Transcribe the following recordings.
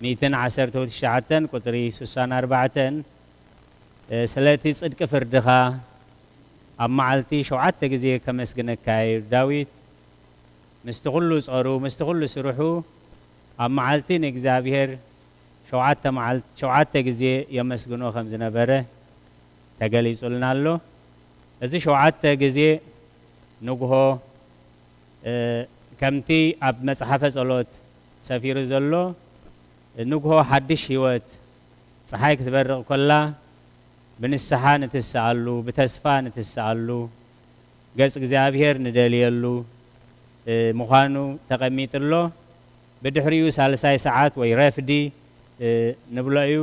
ሚእትን ዓሰርተ ትሽዓተን ቁጽሪ ስሳን ኣርባዕተን፣ እ፣ ስለቲ ጽድቂ ፍርድኻ ኣብ መዓልቲ ሸውዓተ ግዜ ከመስግነካ እዩ። ዳዊት ምስቲ ኩሉ ጾሩ፣ ምስቲ ኩሉ ስርሑ፣ ኣብ መዓልቲ ንእግዚኣብሔር ሸውዓተ መዓልት-፣ ሸውዓተ ግዜ የመስግኖ ከም ዝነበረ ተገሊጹልና ኣሎ። እዚ ሸውዓተ ግዜ ንግሆ፣ እ፣ ከምቲ ኣብ መጽሓፈ ጸሎት ሰፊሩ ዘሎ፣ ንግሆ ሓድሽ ህይወት፣ ጸሓይ ክትበርቕ ከላ ብንስሓ ንትስኣሉ፣ ብተስፋ ንትስኣሉ፣ ገጽ እግዚኣብሔር ንደልየሉ፣ እ፣ ምዃኑ ተቐሚጡ ኣሎ። ብድሕሪኡ ሳልሳይ ሰዓት ወይ ረፍዲ፣ እ፣ ንብሎ እዩ።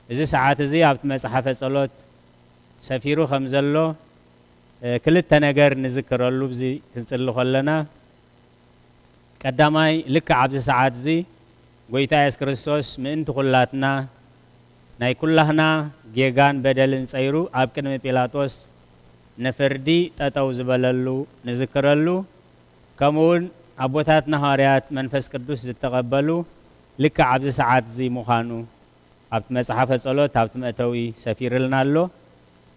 እዚ ሰዓት እዚ ኣብቲ መጽሓፈ ጸሎት ሰፊሩ ከም ዘሎ፣ እ፣ ክልተ ነገር ንዝክረሉ፣ ብዚ ክንጽሊ ከለና፣ ቀዳማይ፣ ልክዕ ኣብዚ ሰዓት እዚ ጐይታ የሱስ ክርስቶስ ምእንቲ ኵላትና፣ ናይ ኵላህና ጌጋን በደልን ጸይሩ ኣብ ቅድሚ ጲላጦስ ንፍርዲ ጠጠው ዝበለሉ ንዝክረሉ፣ ከምኡውን ኣቦታትና ሃዋርያት መንፈስ ቅዱስ ዝተቐበሉ ልክዕ ኣብዚ ሰዓት እዚ ምዃኑ ኣብቲ መጽሓፈ ጸሎት ኣብቲ መእተዊ ሰፊርልና ኣሎ።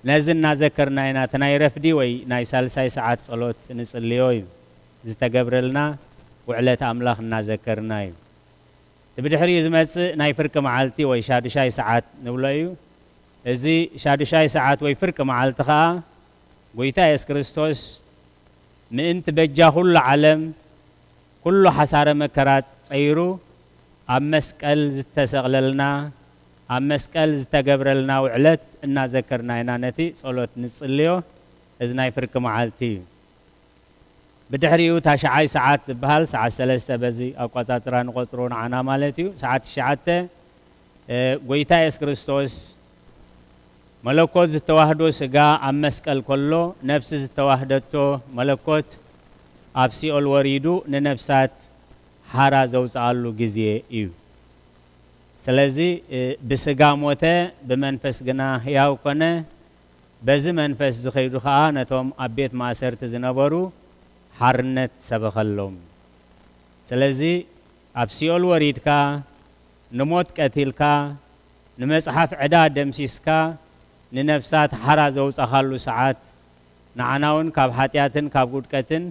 ነዚ እናዘከርና ኢና እቲ ናይ ረፍዲ ወይ ናይ ሳልሳይ ሰዓት ጸሎት ንጽልዮ እዩ። ዝተገብረልና ውዕለት ኣምላኽ እናዘከርና እዩ። እቲ ብድሕሪኡ ዝመጽእ ናይ ፍርቂ መዓልቲ ወይ ሻዱሻይ ሰዓት ንብሎ እዩ። እዚ ሻዱሻይ ሰዓት ወይ ፍርቂ መዓልቲ ኸኣ ጐይታ የሱስ ክርስቶስ ምእንቲ በጃ ኩሉ ዓለም፣ ኩሉ ሓሳረ መከራት ጸይሩ፣ ኣብ መስቀል ዝተሰቕለልና፣ ኣብ መስቀል ዝተገብረልና ውዕለት እናዘከርና ኢና ነቲ ጸሎት ንጽልዮ። እዚ ናይ ፍርቂ መዓልቲ እዩ። ብድሕሪኡ ታሽዓይ ሰዓት ዝበሃል፣ ሰዓት ሰለስተ በዚ ኣቆጻጽራ ንቆጽሮ ንዓና ማለት እዩ። ሰዓት ትሽዓተ፣ እ፣ ጐይታ የሱስ ክርስቶስ መለኮት ዝተዋህዶ ስጋ ኣብ መስቀል ከሎ፣ ነፍሲ ዝተዋህደቶ መለኮት ኣብ ሲኦል ወሪዱ ንነፍሳት ሓራ ዘውጽኣሉ ግዜ እዩ። ስለዚ፣ እ፣ ብስጋ ሞተ፣ ብመንፈስ ግና ህያው ኮነ። በዚ መንፈስ ዝኸይዱ ኸኣ ነቶም ኣብ ቤት ማእሰርቲ ዝነበሩ ሓርነት ሰበኸሎም። ስለዚ ኣብ ሲኦል ወሪድካ፣ ንሞት ቀቲልካ፣ ንመጽሓፍ ዕዳ ደምሲስካ፣ ንነፍሳት ሓራ ዘውጻኻሉ ሰዓት፣ ንዓና እውን ካብ ሓጢኣትን ካብ ውድቀትን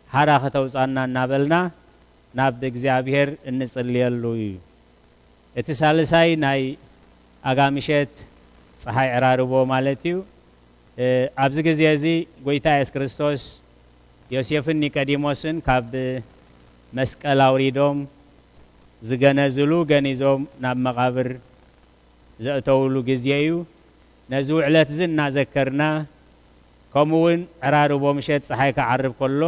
ሓራ ከተውጻና እናበልና ናብ እግዚኣብሔር እንጽልየሉ እዩ። እቲ ሳልሳይ ናይ ኣጋ ምሸት ጸሓይ ዕራርቦ ማለት እዩ። እ፣ ኣብዚ ግዜ እዚ ጐይታ የሱስ ክርስቶስ ዮሴፍን ኒቆዲሞስን ካብ መስቀል ኣውሪዶም ዝገነዝሉ፣ ገኒዞም ናብ መቓብር ዘእተውሉ ግዜ እዩ። ነዚ ውዕለት እዚ እናዘከርና፣ ከምኡ እውን ዕራርቦ ምሸት ጸሓይ ክዓርብ ከሎ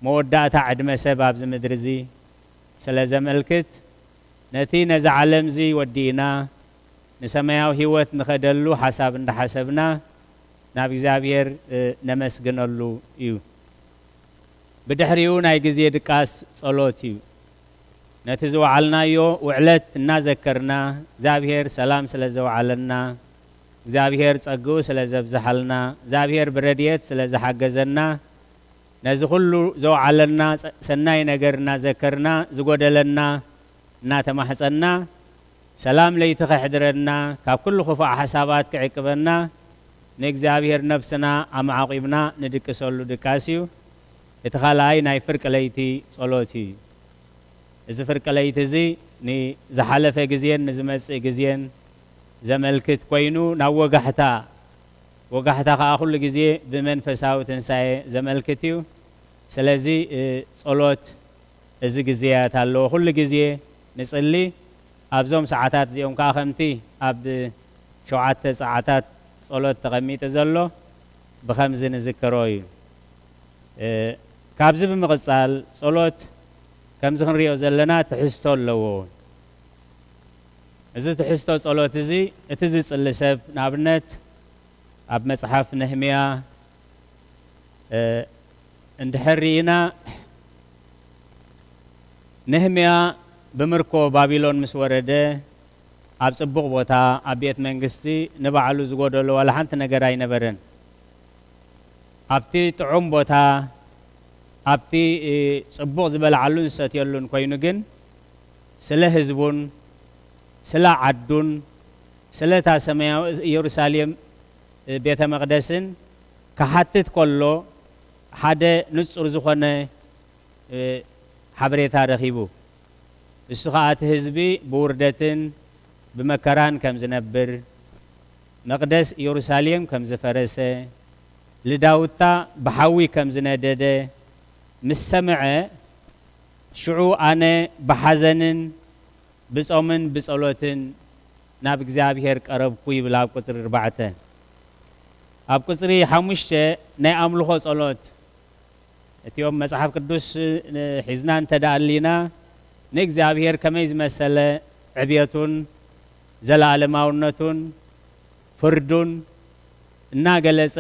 መወዳእታ ዕድመ ሰብ ኣብዚ ምድሪ እዚ ስለ ዘመልክት፣ ነቲ ነዚ ዓለም እዚ ወዲእና ንሰማያዊ ህይወት ንኸደሉ ሓሳብ እንዳሓሰብና ናብ እግዚኣብሔር፣ እ፣ ነመስግነሉ እዩ። ብድሕሪኡ ናይ ግዜ ድቃስ ጸሎት እዩ። ነቲ ዝወዓልናዮ ውዕለት እናዘከርና፣ እግዚኣብሔር ሰላም ስለ ዘውዓለና፣ እግዚኣብሔር ጸግኡ ስለ ዘብዝሓልና፣ እግዚኣብሔር ብረድኤት ስለ ዝሓገዘና፣ ነዚ ኩሉ ዘውዓለና ጸ-፣ ሰናይ ነገር እናዘከርና፣ ዝጎደለና እናተማሕጸና፣ ሰላም ለይቲ ከሕድረና፣ ካብ ኩሉ ክፉእ ሓሳባት ክዕቅበና፣ ንእግዚኣብሔር ነፍስና ኣማዕቂብና ንድቅሰሉ ድቃስ እዩ። እቲ ካልኣይ ናይ ፍርቂ ለይቲ ጸሎት እዩ። እዚ ፍርቂ ለይቲ እዚ ንዝሓለፈ ግዜን ንዝመጽእ ግዜን ዘመልክት ኮይኑ፣ ናብ ወጋሕታ፣ ወጋሕታ ከኣ ኩሉ ግዜ ብመንፈሳዊ ትንሳኤ ዘመልክት እዩ። ስለዚ፣ እ፣ ጸሎት እዚ ግዜያት ኣለዎ። ኩሉ ግዜ ንጽሊ። ኣብዞም ሰዓታት እዚኦም ከኣ ከምቲ ኣብ ሸውዓተ ሰዓታት ጸሎት ተቐሚጡ ዘሎ ብኸምዚ ንዝከሮ እዩ። እ፣ ካብዚ ብምቕጻል ጸሎት ከምዚ ክንሪኦ ዘለና ትሕዝቶ ኣለዎ። እዚ ትሕዝቶ ጸሎት እዚ እቲ ዝጽሊ ሰብ ንኣብነት ኣብ መጽሓፍ ነህምያ፣ እ፣ እንድሕር ርኢና፣ ነህምያ ብምርኮ ባቢሎን ምስ ወረደ፣ ኣብ ጽቡቕ ቦታ፣ ኣብ ቤት መንግስቲ፣ ንባዕሉ ዝጎደሎ ዋላ ሓንቲ ነገር ኣይነበረን። ኣብቲ ጥዑም ቦታ፣ ኣብቲ፣ እ፣ ጽቡቕ ዝበልዓሉን ዝሰትየሉን ኮይኑ ግን፣ ስለ ህዝቡን ስለ ዓዱን ስለ እታ ሰማያዊ ኢየሩሳሌም ቤተ መቕደስን ክሓትት ከሎ ሓደ ንጹር ዝኾነ ሓበሬታ ረኺቡ። እሱ ኸኣ እቲ ህዝቢ ብውርደትን ብመከራን ከም ዝነብር፣ መቕደስ ኢየሩሳሌም ከም ዝፈረሰ፣ ልዳውታ ብሓዊ ከም ዝነደደ ምስ ሰምዐ፣ ሽዑ ኣነ ብሓዘንን ብጾምን ብጸሎትን ናብ እግዚኣብሔር ቀረብኩ ይብል ኣብ ቁጽሪ ኣርባዕተ። ኣብ ቁጽሪ ሓሙሽተ ናይ ኣምልኾ ጸሎት እቲኦም መጽሓፍ ቅዱስ ሒዝና እንተ ደኣ ኣሊና ንእግዚኣብሔር ከመይ ዝመሰለ ዕብየቱን ዘለኣለማውነቱን ፍርዱን እናገለጸ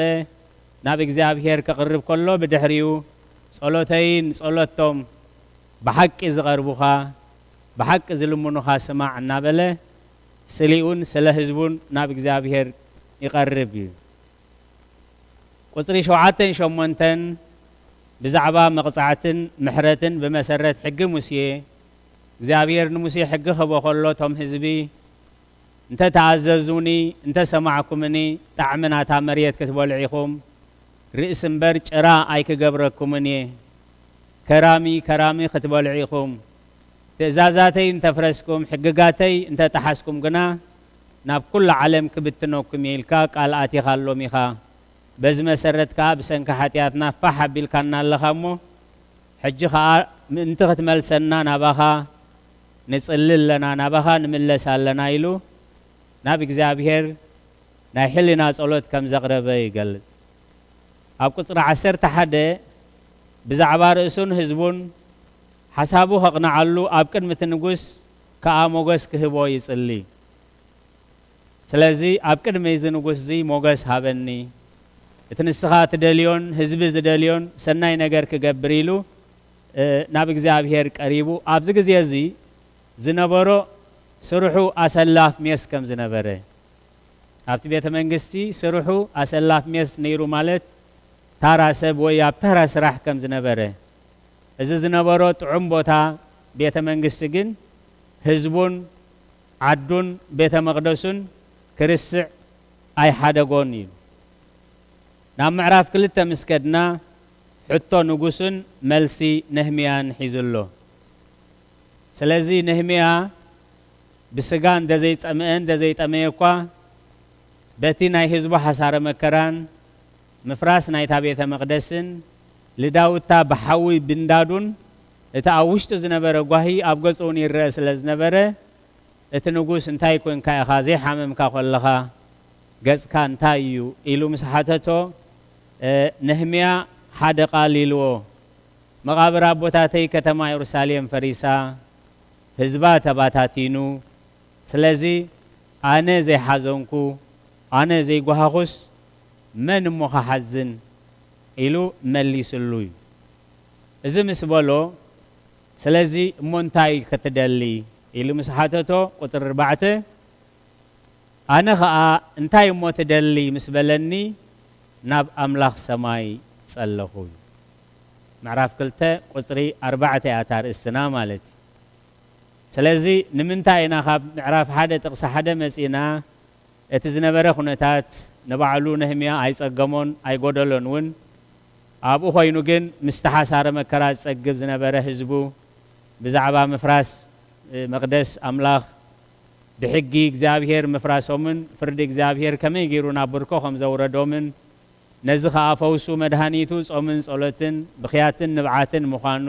ናብ እግዚኣብሔር ከቕርብ ከሎ ብድሕሪኡ ጸሎተይን ጸሎቶም ብሓቂ ዝቐርቡኻ ብሓቂ ዝልምኑኻ ስማዕ እናበለ ስሊኡን ስለ ህዝቡን ናብ እግዚኣብሔር ይቐርብ እዩ። ቁጽሪ ሸውዓተን ሸሞንተን ብዛዕባ መቕጻዕትን ምሕረትን ብመሰረት ሕጊ ሙሴ እግዚኣብሔር ንሙሴ ሕጊ ክህቦ ከሎ እቶም ህዝቢ እንተ ተኣዘዙኒ እንተ ሰማዕኩምኒ ጣዕሚ ናታ መሬት ክትበልዑ ኢኹም። ርእሲ እምበር ጭራ ኣይክገብረኩምን እየ። ከራሚ ከራሚ ክትበልዑ ኢኹም። ትእዛዛተይ እንተፍረስኩም ሕግጋተይ እንተጠሓስኩም ግና ናብ ኩሉ ዓለም ክብትነኩም እየ ኢልካ ቃል ኣቲኻሎም ኢኻ። በዚ መሰረት ከኣ ብሰንኪ ሓጢኣትና ፋሕ ኣቢልካና ኣለኻ እሞ ሕጂ ኸኣ ምእንቲ ክትመልሰና ናባኻ ንጽሊ ኣለና፣ ናባኻ ንምለስ ኣለና ኢሉ ናብ እግዚኣብሔር ናይ ሕሊና ጸሎት ከም ዘቕረበ ይገልጽ። ኣብ ቁጽሪ ዓሰርተ ሓደ ብዛዕባ ርእሱን ህዝቡን ሓሳቡ ከቕንዓሉ ኣብ ቅድሚ እቲ ንጉስ ከኣ ሞገስ ክህቦ ይጽሊ። ስለዚ ኣብ ቅድሚ እዚ ንጉስ እዚ ሞገስ ሃበኒ፣ እቲ ንስኻ ትደልዮን ህዝቢ ዝደልዮን ሰናይ ነገር ክገብር ኢሉ ናብ እግዚኣብሔር ቀሪቡ ኣብዚ ግዜ እዚ ዝነበሮ ስርሑ ኣሰላፍ ሜስ ከም ዝነበረ ኣብቲ ቤተ መንግስቲ ስርሑ ኣሰላፍ ሜስ ነይሩ ማለት ታራ ሰብ ወይ ኣብ ታራ ስራሕ ከም ዝነበረ እዚ ዝነበሮ ጥዑም ቦታ ቤተ መንግስቲ ግን ህዝቡን ዓዱን ቤተ መቕደሱን ክርስዕ ኣይሓደጎን እዩ። ናብ ምዕራፍ ክልተ ምስ ከድና ሕቶ ንጉስን መልሲ ነህምያን ሒዙ ኣሎ። ስለዚ ነህምያ ብስጋ እንተዘይጸምአ እንተዘይጠመየ እኳ በቲ ናይ ህዝቡ ሓሳረ መከራን ምፍራስ ናይታ ቤተ መቕደስን ልዳውታ ብሓዊ ብንዳዱን እቲ ኣብ ውሽጡ ዝነበረ ጓሂ ኣብ ገጹ እውን ይረአ ስለ ዝነበረ እቲ ንጉስ እንታይ ኮንካ ኢኻ ዘይሓመምካ ከለኻ ገጽካ እንታይ እዩ ኢሉ ምስ ሓተቶ ነህምያ ሓደ ቃል ኢልዎ መቓብር ኣቦታተይ ከተማ የሩሳሌም ፈሪሳ ህዝባ ተባታቲኑ ስለዚ ኣነ ዘይሓዘንኩ ኣነ ዘይጓሃኹስ መን እሞ ክሓዝን ኢሉ መሊስሉ እዩ። እዚ ምስ በሎ ስለዚ እሞ እንታይ ክትደሊ ኢሉ ምስ ሓተቶ ቁፅሪ ኣርባዕተ ኣነ ኸዓ እንታይ እሞ ትደሊ ምስ በለኒ ናብ ኣምላኽ ሰማይ ጸለኹ እዩ። ምዕራፍ ክልተ ቁፅሪ ኣርባዕተ እያ እታ ኣርእስትና ማለት እዩ። ስለዚ ንምንታይ ኢና ካብ ምዕራፍ ሓደ ጥቕሲ ሓደ መጺእና እቲ ዝነበረ ኩነታት ንባዕሉ ነህምያ ኣይጸገሞን ኣይጎደሎን እውን ኣብኡ ኮይኑ ግን ምስቲ ሓሳረ መከራ ዝጸግብ ዝነበረ ህዝቡ ብዛዕባ ምፍራስ መቕደስ ኣምላኽ ብሕጊ እግዚኣብሔር ምፍራሶምን ፍርዲ እግዚኣብሔር ከመይ ገይሩ ናብ ብርኮ ከም ዘውረዶምን ነዚ ኸኣ ፈውሱ መድሃኒቱ ጾምን ጸሎትን ብኽያትን ንብዓትን ምዃኑ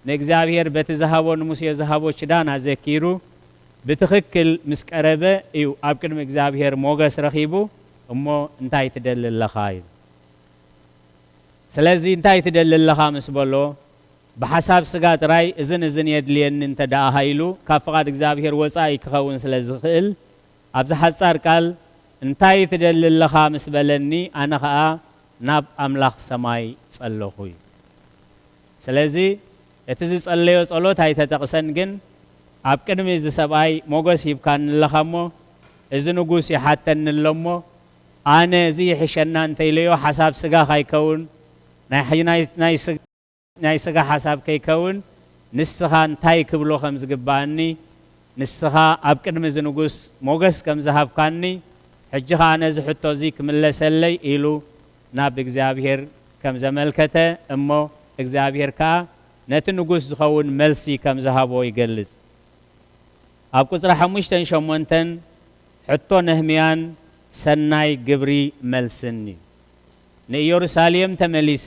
ንእግዚኣብሔር በቲ ዝሃቦ ንሙሴ ዝሃቦ ኪዳን ኣዘኪሩ ብትኽክል ምስ ቀረበ እዩ ኣብ ቅድሚ እግዚኣብሔር ሞገስ ረኺቡ እሞ እንታይ ትደሊ ኣለኻ ኢሉ። ስለዚ እንታይ ትደሊ ኣለኻ ምስ በሎ ብሓሳብ ስጋ ጥራይ እዝን እዝን የድልየኒ እንተ ደኣ ሃይሉ ካብ ፍቓድ እግዚኣብሔር ወጻኢ ክኸውን ስለ ዝኽእል ኣብዚ ሓጻር ቃል እንታይ ትደሊ ኣለኻ ምስ በለኒ ኣነ ኸኣ ናብ ኣምላኽ ሰማይ ጸለኹ እዩ። ስለዚ እቲ ዝጸለዮ ጸሎት ኣይተጠቕሰን ግን ኣብ ቅድሚ እዚ ሰብኣይ ሞገስ ሂብካኒ ኣለኻ እሞ እዚ ንጉስ ይሓተኒ ኣሎ እሞ ኣነ እዚ ይሕሸና እንተ ኢለዮ ሓሳብ ስጋ ካይከውን ናይ ናይ ናይ ስጋ ሓሳብ ከይከውን ንስኻ እንታይ ክብሎ ከም ዝግብኣኒ፣ ንስኻ ኣብ ቅድሚ እዚ ንጉስ ሞገስ ከም ዝሃብካኒ፣ ሕጂ ኸኣ ነዚ ሕቶ እዚ ክምለሰለይ ኢሉ ናብ እግዚኣብሔር ከም ዘመልከተ፣ እሞ እግዚኣብሔር ከኣ ነቲ ንጉስ ዝኸውን መልሲ ከም ዝሃቦ ይገልጽ። ኣብ ቁጽሪ ሓሙሽተን ሸሞንተን ሕቶ ነህምያን ሰናይ ግብሪ መልስን እዩ። ንኢየሩሳሌም ተመሊሰ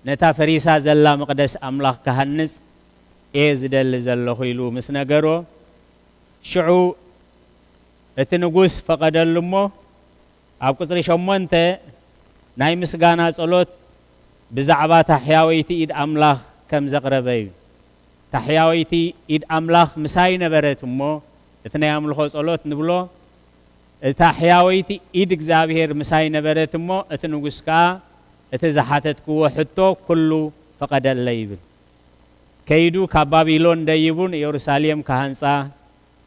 ነታ ፈሪሳ ዘላ መቕደስ ኣምላኽ ክሃንጽ እየ ዝደሊ ዘለኹ ኢሉ ምስ ነገሮ፣ ሽዑ እቲ ንጉስ ፈቐደሉ እሞ፣ ኣብ ቁጽሪ ሸሞንተ ናይ ምስጋና ጸሎት ብዛዕባ ታሕያወይቲ ኢድ ኣምላኽ ከም ዘቕረበ እዩ። ታሕያወይቲ ኢድ ኣምላኽ ምሳይ ነበረት እሞ፣ እቲ ናይ ኣምልኾ ጸሎት ንብሎ፣ እታ ሕያወይቲ ኢድ እግዚኣብሔር ምሳይ ነበረት እሞ፣ እቲ ንጉስ ከኣ እቲ ዝሓተትክዎ ሕቶ ኩሉ ፈቐደለይ ይብል። ከይዱ ካብ ባቢሎን ደይቡ ንኢየሩሳሌም ክሃንጻ፣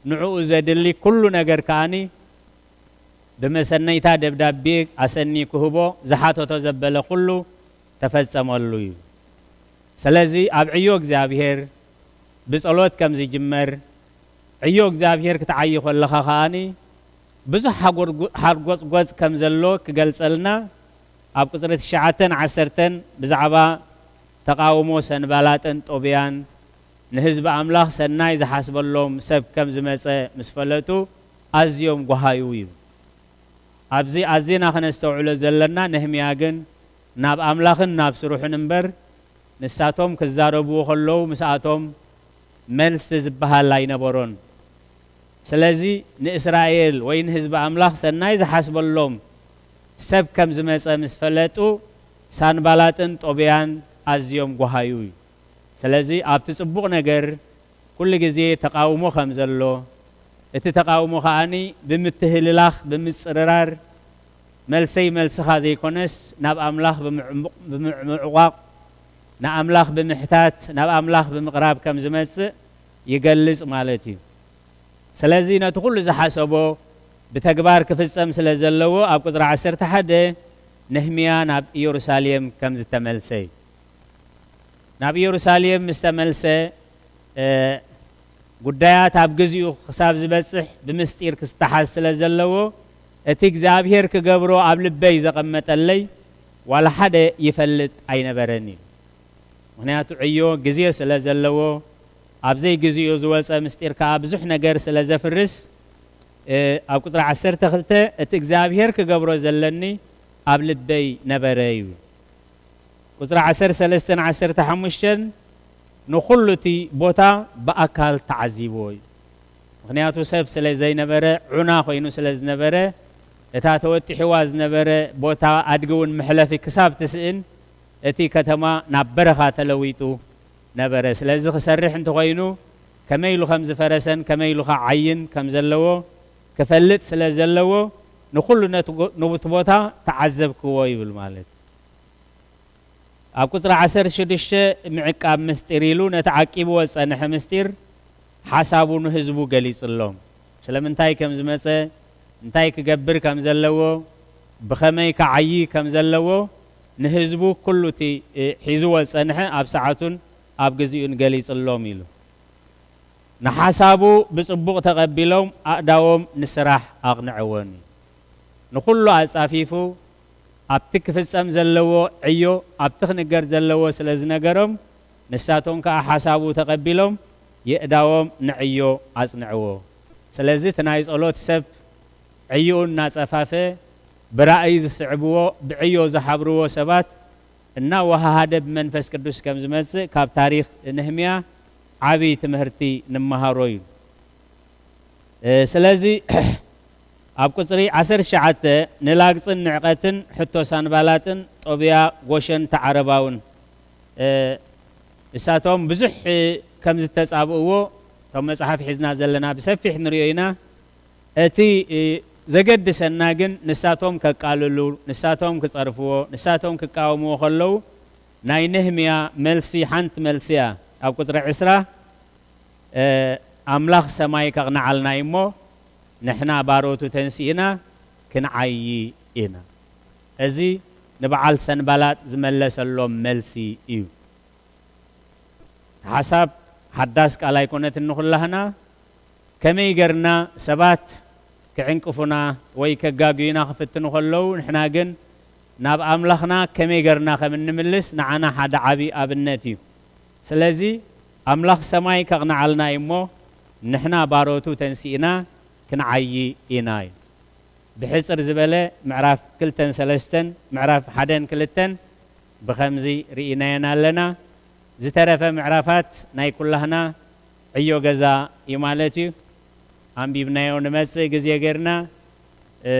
ንዕኡ ዘድሊ ኩሉ ነገር ከኣኒ ብመሰነይታ ደብዳቤ ኣሰኒ ክህቦ ዝሓተቶ ዘበለ ኩሉ ተፈጸመሉ እዩ። ስለዚ ኣብ ዕዮ እግዚኣብሔር ብጸሎት ከም ዝጅመር፣ ዕዮ እግዚኣብሔር ክትዓዪ ከለኻ ከኣኒ ብዙሕ ሓጎርጉ-፣ ሓርጎጽጎጽ ከም ዘሎ ክገልጸልና ኣብ ቁጽሪ ትሽዓተን ዓሰርተን ብዛዕባ ተቓውሞ ሰንባላጥን ጦብያን ንህዝቢ ኣምላኽ ሰናይ ዝሓስበሎም ሰብ ከም ዝመጸ ምስ ፈለጡ ኣዝዮም ጓሃዩ እዩ። ኣብዚ ኣዚና ከነስተውዕሎ ዘለና፣ ነህምያ ግን ናብ ኣምላኽን ናብ ስርሑን እምበር፣ ንሳቶም ክዛረብዎ ከለዉ ምስኣቶም መልሲ ዝበሃል ኣይነበሮን። ስለዚ ንእስራኤል ወይ ንህዝቢ ኣምላኽ ሰናይ ዝሓስበሎም ሰብ ከም ዝመጸ ምስ ፈለጡ፣ ሳንባላጥን ጦብያን ኣዝዮም ጓሃዩ እዩ። ስለዚ ኣብቲ ጽቡቕ ነገር ኩሉ ግዜ ተቓውሞ ከም ዘሎ፣ እቲ ተቓውሞ ከኣኒ ብምትህልላኽ፣ ብምጽርራር፣ መልሰይ መልስኻ ዘይኮነስ ናብ ኣምላኽ ብምዕሙ-፣ ብምዕምዕቋቕ፣ ንኣምላኽ ብምሕታት፣ ናብ ኣምላኽ ብምቕራብ ከም ዝመጽእ ይገልጽ ማለት እዩ። ስለዚ ነቲ ኩሉ ዝሓሰቦ ብተግባር ክፍጸም ስለ ዘለዎ ኣብ ቁጽሪ ዓሰርተ ሓደ ነህምያ ናብ ኢየሩሳሌም ከም ዝተመልሰ እዩ። ናብ ኢየሩሳሌም ምስ ተመልሰ፣ እ፣ ጉዳያት ኣብ ግዚኡ ክሳብ ዝበጽሕ ብምስጢር ክስተሓዝ ስለ ዘለዎ፣ እቲ እግዚኣብሔር ክገብሮ ኣብ ልበይ ዘቐመጠለይ ዋላ ሓደ ይፈልጥ ኣይነበረን እዩ። ምኽንያቱ ዕዮ ግዜ ስለ ዘለዎ፣ ኣብ ዘይግዚኡ ዝወጸ ምስጢር ከኣ ብዙሕ ነገር ስለ ዘፍርስ፣ እ፣ ኣብ ቁጽሪ ዓሰርተ ክልተ እቲ እግዚኣብሔር ክገብሮ ዘለኒ ኣብ ልበይ ነበረ እዩ። ቁጽሪ ዓሰርተ ሰለስተን ዓሰርተ ሓሙሽተን ንኹሉ እቲ ቦታ ብኣካል ተዓዚብዎ እዩ። ምኽንያቱ ሰብ ስለ ዘይነበረ፣ ዑና ኮይኑ ስለ ዝነበረ፣ እታ ተወጢሕዋ ዝነበረ ቦታ ኣድጊ እውን መሕለፊ ክሳብ ትስእን፣ እቲ ከተማ ናብ በረኻ ተለዊጡ ነበረ። ስለዚ ክሰርሕ እንተኾይኑ፣ ከመይ ኢሉ ከም ዝፈረሰን ከመይ ኢሉ ክዓይን ከም ዘለዎ ክፈልጥ ስለ ዘለዎ፣ ንኹሉ ነቲ ጎ-፣ ነቲ ቦታ ተዓዘብክዎ ይብል ማለት። ኣብ ቁጽሪ ዓሰርተ ሽዱሽተ ምዕቃብ ምስጢር ኢሉ ነቲ ዓቂብዎ ዝጸንሐ ምስጢር ሓሳቡ ንህዝቡ ገሊጽሎም። ስለምንታይ ከም ዝመጸ፣ እንታይ ክገብር ከም ዘለዎ፣ ብኸመይ ክዓዪ ከም ዘለዎ ንህዝቡ ኩሉ እቲ፣ እ፣ ሒዝዎ ዝጸንሐ ኣብ ሰዓቱን ኣብ ግዚኡን ገሊጽሎም ኢሉ። ንሓሳቡ ብጽቡቕ ተቐቢሎም ኣእዳዎም ንስራሕ ኣቕንዐወን እዩ። ንኹሉ ኣጻፊፉ ኣብቲ ክፍጸም ዘለዎ ዕዮ፣ ኣብቲ ክንገር ዘለዎ ስለ ዝነገሮም፣ ንሳቶም ከኣ ሓሳቡ ተቐቢሎም የእዳዎም ንዕዮ ኣጽንዕዎ። ስለዚ እቲ ናይ ጸሎት ሰብ ዕዮኡ እናጸፋፈ ብራእይ ዝስዕብዎ፣ ብዕዮ ዝሓብርዎ ሰባት እናወሃሃደ ብመንፈስ ቅዱስ ከም ዝመጽእ ካብ ታሪኽ ነህምያ ዓቢ ትምህርቲ ንመሃሮ እዩ። እ፣ ስለዚ ኣብ ቁጽሪ ዓሰርተ ትሽዓተ ንላግጽን ንዕቀትን ሕቶ ሳንባላጥን ጦብያ ጎሸን ተዓረባውን። እ፣ ንሳቶም ብዙሕ፣ እ፣ ከም ዝተጻብእዎ እቶም መጽሓፍ ሒዝና ዘለና ብሰፊሕ ንርእዮ ኢና። እቲ፣ እ፣ ዘገድሰና ግን ንሳቶም ከቃልሉ፣ ንሳቶም ክጸርፍዎ፣ ንሳቶም ክቃወምዎ ከለዉ ናይ ነህምያ መልሲ ሓንቲ መልሲ እያ። ኣብ ቁጽሪ ዕስራ፣ እ፣ ኣምላኽ ሰማይ ከቕንዓልና እዩ እሞ ንሕና ባሮቱ ተንሲእና ክንዓዪ ኢና። እዚ ንበዓል ሰንባላጥ ዝመለሰሎም መልሲ እዩ። ሓሳብ ሓዳስ ቃል ኣይኮነትን ንኹላህና። ከመይ ገርና ሰባት ክዕንቅፉና ወይ ከጋግዩና ክፍትኑ ከለዉ፣ ንሕና ግን ናብ ኣምላኽና ከመይ ገርና ከም እንምልስ ንዓና ሓደ ዓቢ ኣብነት እዩ። ስለዚ ኣምላኽ ሰማይ ከቕንዓልና እዩ እሞ፣ ንሕና ባሮቱ ተንሲእና ክንዓዪ ኢና እዩ። ብሕጽር ዝበለ ምዕራፍ ክልተን ሰለስተን፣ ምዕራፍ ሓደን ክልተን ብኸምዚ ርኢናየን ኣለና። ዝተረፈ ምዕራፋት ናይ ኩላህና ዕዮ ገዛ እዩ ማለት እዩ። ኣንቢብናዮ ንመጽእ ግዜ ጌርና፣ እ፣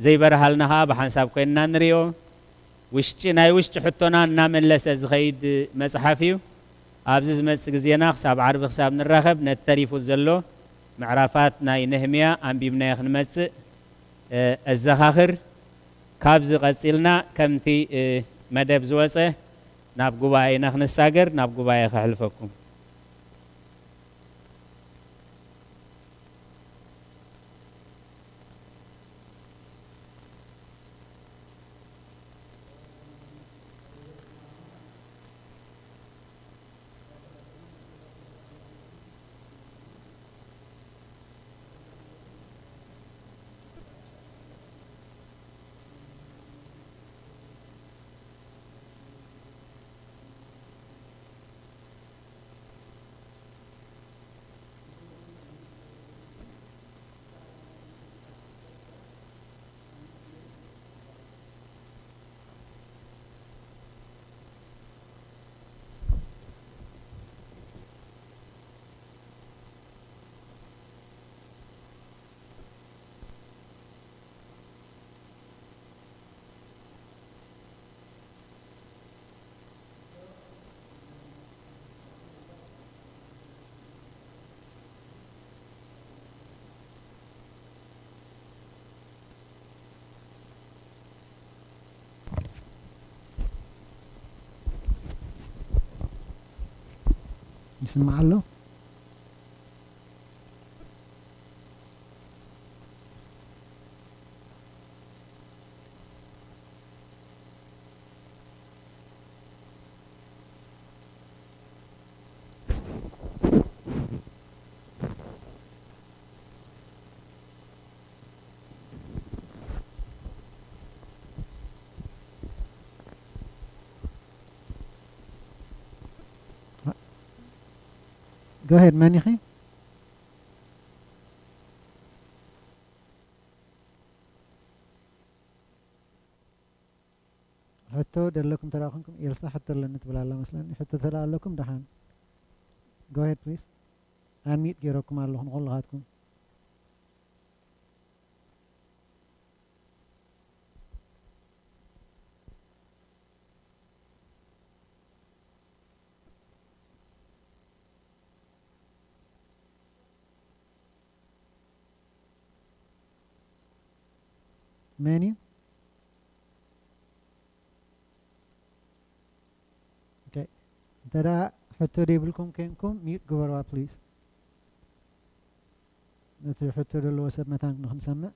ዘይበርሃልና ኸኣ ብሓንሳብ ኮይንና ንርእዮ። ውሽጢ፣ ናይ ውሽጢ ሕቶና እናመለሰ ዝኸይድ መጽሓፍ እዩ። ኣብዚ ዝመጽእ ግዜና ክሳብ ዓርቢ ክሳብ ንራኸብ ነቲ ተሪፉ ዘሎ ምዕራፋት ናይ ነህምያ ኣንቢብናዮ ክንመጽእ፣ እ፣ እዘኻኽር። ካብዚ ቀጺልና ከምቲ፣ እ፣ መደብ ዝወጸ ናብ ጉባኤ ኢና ክንሳገር፣ ናብ ጉባኤ ከሕልፈኩም። ይስማዕ ኣሎ? Go ahead, መን ኢኺ? ሕቶ ደለኩም ተራ ኮንኩም፣ ኤልሳ ሕቶ ኣለኒ ትብል ኣላ መስለኒ። ሕቶ ተራ ኣለኩም ደሓን። Go ahead, please. Unmute ገይረኩም ኣለኹ ንኹልኻትኩም። መን እዩ? ኦኬ። እንተ ደኣ ሕቶ ደይብልኩም ኬንኩም፣ ሚዩት ግበርዋ ፕሊዝ። ነቲ ሕቶ ዘለዎ ሰብ መታን ንኽንሰምዕ።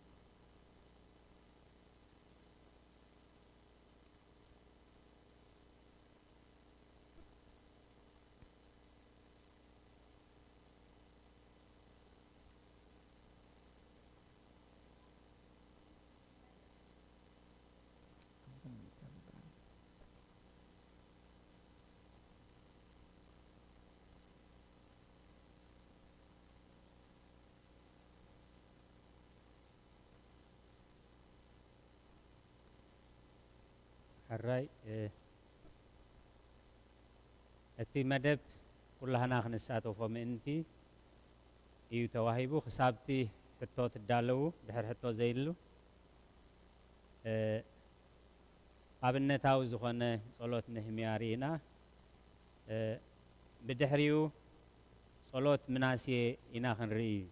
ሕራይ፣ እ፣ እቲ መደብ ኩላህና ክንሳተፎ ምእንቲ እዩ ተዋሂቡ። ክሳብቲ ሕቶ ትዳለዉ፣ ድሕሪ ሕቶ ዘይሉ፣ እ፣ ኣብነታዊ ዝኾነ ጸሎት ነህምያ ርኢና። እ፣ ብድሕሪኡ ጸሎት ምናሴ ኢና ክንርኢ እዩ።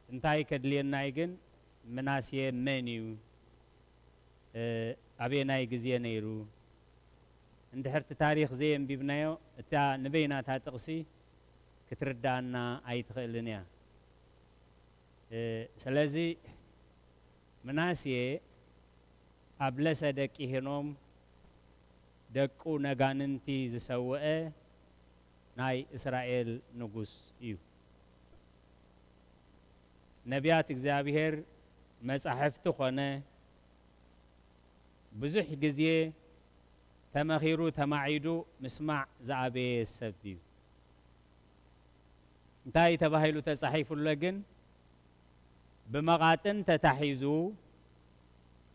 እንታይ ከድልየና እዩ ግን፣ ምናሴ መን እዩ? እ፣ ኣበየናይ ግዜ ነይሩ? እንድሕር እቲ ታሪኽ ዘየንቢብናዮ፣ እታ ንበይናታ ጥቕሲ ክትርድኣና ኣይትኽእልን እያ። እ፣ ስለዚ ምናሴ ኣብ ለሰ ደቂ ሄኖም ደቁ ነጋንንቲ ዝሰውአ ናይ እስራኤል ንጉስ እዩ። ነቢያት እግዚኣብሔር መጻሕፍቲ ኾነ ብዙሕ ግዜ ተመኺሩ ተማዒዱ ምስማዕ ዝኣበየ ሰብ እዩ። እንታይ ተባሂሉ ተጻሒፉ ኣሎ ግን? ብመቓጥን ተታሒዙ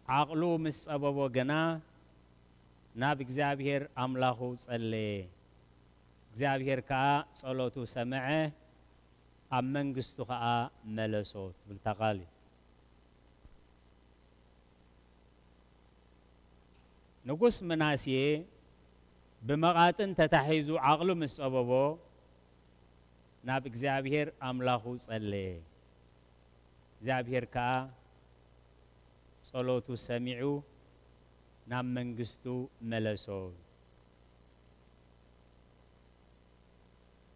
ዓቕሉ ምስ ጸበቦ ግና ናብ እግዚኣብሔር ኣምላኹ ጸለየ። እግዚኣብሔር ከኣ ጸሎቱ ሰምዐ፣ ኣብ መንግስቱ ኸኣ መለሶ ትብል እታ ቃል እዩ። ንጉስ ምናሴ ብመቓጥን ተታሒዙ ዓቕሉ ምስ ጸበቦ ናብ እግዚኣብሔር ኣምላኹ ጸለየ። እግዚኣብሔር ከኣ ጸሎቱ ሰሚዑ ናብ መንግስቱ መለሶ።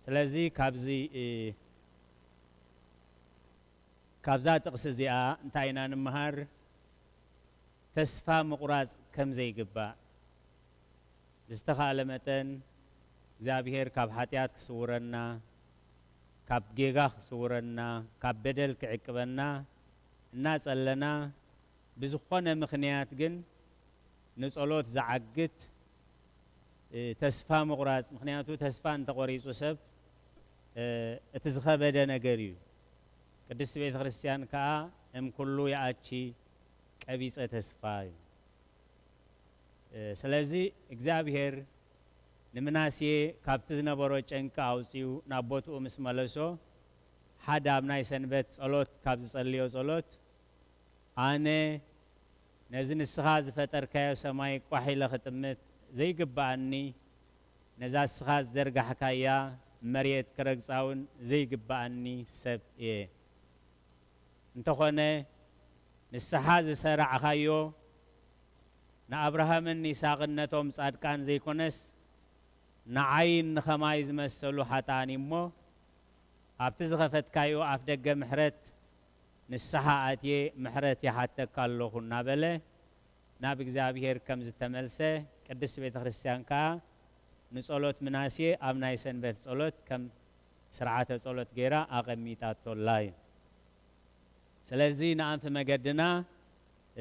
ስለዚ ካብዚ፣ እ፣ ካብዛ ጥቕሲ እዚኣ እንታይ ኢና ንምሃር? ተስፋ ምቑራጽ ከም ዘይግባእ፣ ብዝተኻእለ መጠን እግዚኣብሔር ካብ ሓጢኣት ክስውረና፣ ካብ ጌጋ ክስውረና፣ ካብ በደል ክዕቅበና እናጸለና፣ ብዝኾነ ምኽንያት ግን ንጸሎት ዝዓግት፣ እ፣ ተስፋ ምቑራጽ። ምኽንያቱ ተስፋ እንተቖሪጹ ሰብ፣ እ፣ እቲ ዝኸበደ ነገር እዩ። ቅድስቲ ቤተ ክርስቲያን ከኣ እም ኩሉ ይኣቺ ቀቢጸ ተስፋ እዩ። እ፣ ስለዚ እግዚኣብሔር ንምናሴ ካብቲ ዝነበሮ ጨንቂ ኣውጺኡ ናብ ቦትኡ ምስ መለሶ፣ ሓደ ኣብ ናይ ሰንበት ጸሎት ካብ ዝጸልዮ ጸሎት፣ ኣነ ነዚ ንስኻ ዝፈጠርካዮ ሰማይ ቋሕ ኢለ ክጥምት ዘይግብኣኒ፣ ነዛ ንስኻ ዝዘርጋሕካያ መሬት ክረግጻ እውን ዘይግብኣኒ ሰብ እየ። እንተኾነ ንስኻ ዝሰራዕኻዮ ንኣብርሃምን ይስሐቅን ነቶም ጻድቃን ዘይኮነስ ንዓይን ንኸማይ ዝመሰሉ ሓጥኣን እዩ እሞ፣ ኣብቲ ዝኸፈትካዮ ኣፍ ደገ ምሕረት ንስሓ ኣትየ ምሕረት ይሓተካ ኣለኹ እናበለ ናብ እግዚኣብሔር ከም ዝተመልሰ ቅድስቲ ቤተ ክርስቲያን ከኣ ንጸሎት ምናሴ ኣብ ናይ ሰንበት ጸሎት ከም ስርዓተ ጸሎት ገይራ ኣቐሚጣቶላ እዩ። ስለዚ ንኣንፊ መገድና፣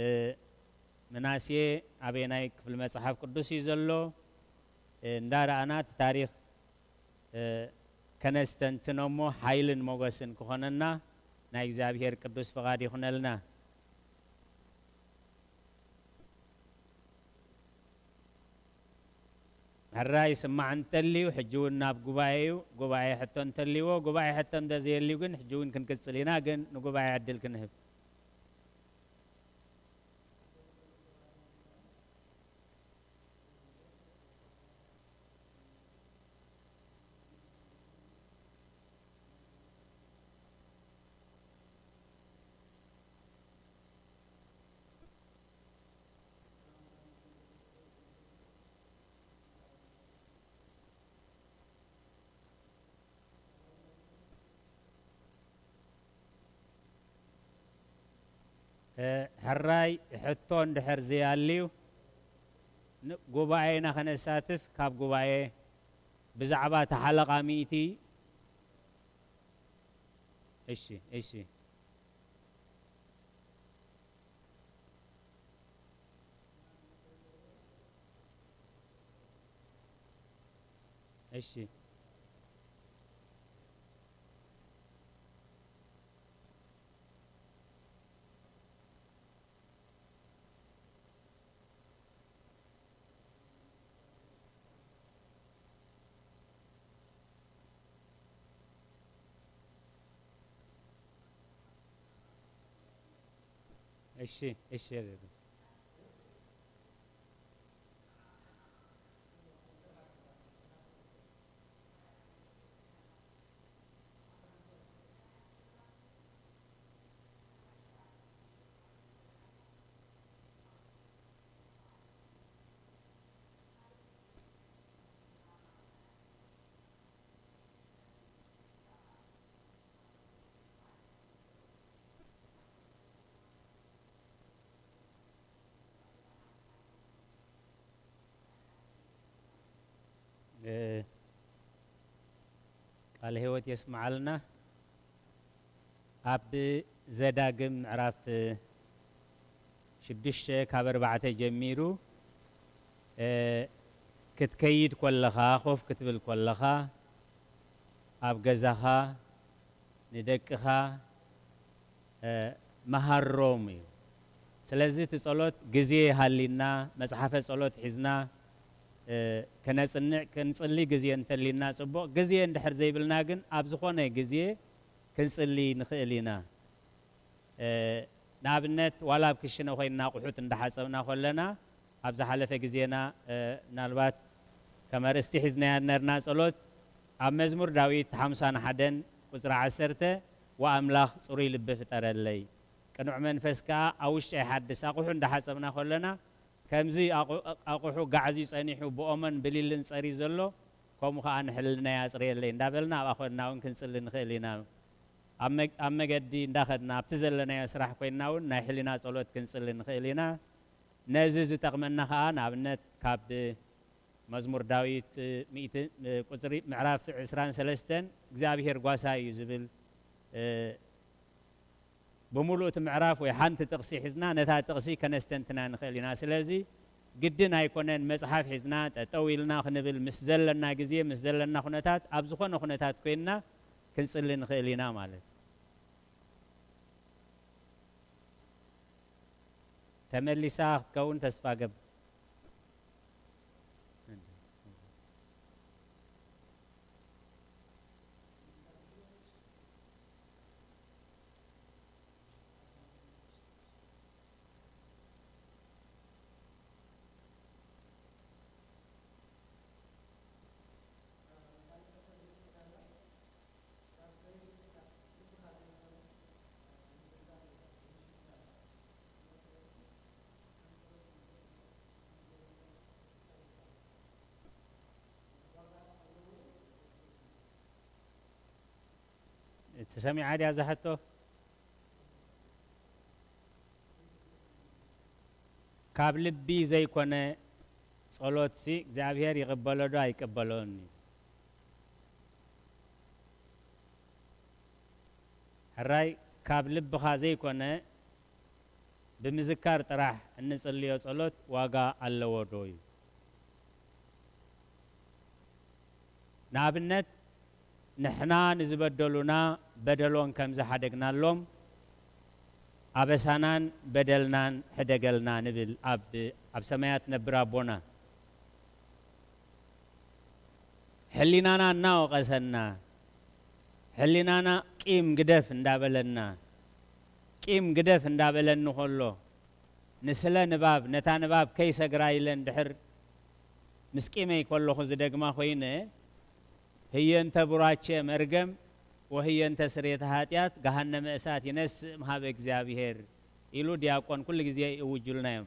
እ፣ ምናሴ ኣበየናይ ክፍሊ መጽሓፍ ቅዱስ እዩ ዘሎ? እ፣ እንዳረኣና እቲ ታሪኽ፣ እ፣ ከነስተንትኖ እሞ ሓይልን ሞገስን ክኾነና ናይ እግዚኣብሔር ቅዱስ ፍቓድ ይኹነልና። ሕራይ ስማዕ እንተልዩ፣ ሕጂ እውን ናብ ጉባኤ እዩ። ጉባኤ ሕቶ እንተልይዎ፣ ጉባኤ ሕቶ እንተዘየልዩ ግን፣ ሕጂ እውን ክንቅጽል ኢና፣ ግን ንጉባኤ ዕድል ክንህብ። እ፣ ሕራይ ሕቶ እንድሕር ዘይኣልዩ፣ ን-፣ ጉባኤና ከነሳትፍ፣ ካብ ጉባኤ ብዛዕባ እታ ሓለቓ ሚእቲ። እሺ፣ እሺ። እሺ። እሺ፣ እሺ። ቃለ ሕይወት የስምዓልና። ኣብ ዘዳግም ምዕራፍ ሽዱሽተ ካብ ኣርባዕተ ጀሚሩ፣ እ፣ ክትከይድ ከለኻ፣ ኮፍ ክትብል ከለኻ፣ ኣብ ገዛኻ፣ ንደቅኻ፣ እ፣ መሃሮም እዩ። ስለዚ እቲ ጸሎት ግዜ ሃሊና፣ መጽሓፈ ጸሎት ሒዝና፣ እ፣ ከነጽንዕ፣ ክንጽሊ ግዜ እንተሊና ጽቡቕ፣ ግዜ እንድሕር ዘይብልና ግን ኣብ ዝኾነ ግዜ ክንጽሊ ንኽእል ኢና። እ፣ ንኣብነት ዋላ ኣብ ክሽነ ኮይንና ኣቑሑት እንዳሓጸብና ከለና ኣብ ዝሓለፈ ግዜና፣ እ፣ ምናልባት ከም ኣርእስቲ ሒዝናያ ነርና ጸሎት ኣብ መዝሙር ዳዊት ሓምሳን ሓደን ቁጽሪ ዓሰርተ "ወኣምላኽ ጽሩይ ልቢ ፍጠረለይ፣ ቅኑዕ መንፈስ ከኣ ኣብ ውሽጠይ ሓድስ" ኣቑሑ እንዳሓጸብና ከለና ከምዚ ኣቑ-፣ ኣቑሑ ጋዕዝዩ ጸኒሑ ብኦሞን ብሊልን ጸርዩ ዘሎ ከምኡ ከኣ ንሕልናይ ኣጽርየለይ እንዳበልና ኣብኣ ኮንና እውን ክንጽሊ ንኽእል ኢና። ኣብ መግ-፣ ኣብ መገዲ እንዳኸድና ኣብቲ ዘለናዮ ስራሕ ኮይንና እውን ናይ ሕሊና ጸሎት ክንጽሊ ንኽእል ኢና። ነዚ ዝጠቕመና ከኣ ንኣብነት ካብ መዝሙር ዳዊት ሚእቲ ቁጽሪ ምዕራፍ ዕስራን ሰለስተን እግዚኣብሄር ጓሳይ እዩ ዝብል፣ እ፣ ብምሉእ እቲ ምዕራፍ ወይ ሓንቲ ጥቕሲ ሒዝና ነታ ጥቕሲ ከነስተንትና ንኽእል ኢና። ስለዚ ግድን ኣይኮነን መጽሓፍ ሒዝና ጠጠው ኢልና ክንብል፣ ምስ ዘለና ግዜ፣ ምስ ዘለና ኩነታት፣ ኣብ ዝኾነ ኩነታት ኮይንና ክንጽሊ ንኽእል ኢና ማለት እዩ። ተመሊሳ ክትከውን ተስፋ ገብ-፣ ተሰሚዓ ድያ እዛ ሕቶ? ካብ ልቢ ዘይኮነ ጸሎትሲ እግዚኣብሄር ይቕበሎ ዶ ኣይቅበሎን እዩ? ሕራይ ካብ ልብኻ ዘይኮነ ብምዝካር ጥራሕ እንጽልዮ ጸሎት ዋጋ ኣለዎ ዶ እዩ? ንኣብነት፣ ንሕና ንዝበደሉና በደሎም ከም ዝሓደግናሎም፣ ኣበሳናን በደልናን ሕደገልና ንብል ኣብ፣ ኣብ ሰማያት ነብር ኣቦና። ሕሊናና እናወቐሰና፣ ሕሊናና ቂም ግደፍ እንዳበለና፣ ቂም ግደፍ እንዳበለኒ ከሎ፣ ንስለ ንባብ፣ ነታ ንባብ ከይሰግራ ኢለ እንድሕር ምስ ቂመይ ከለኹ ዝደግማ ኮይነ፣ ህየንተ ቡራቼ መርገም ወህየንተ ስሬተ ኃጢአት ገሃነመ እሳት ይነስእ እምሃበ እግዚኣብሔር ኢሉ ዲያቆን ኩሉ ግዜ ይእውጁልና እዮም።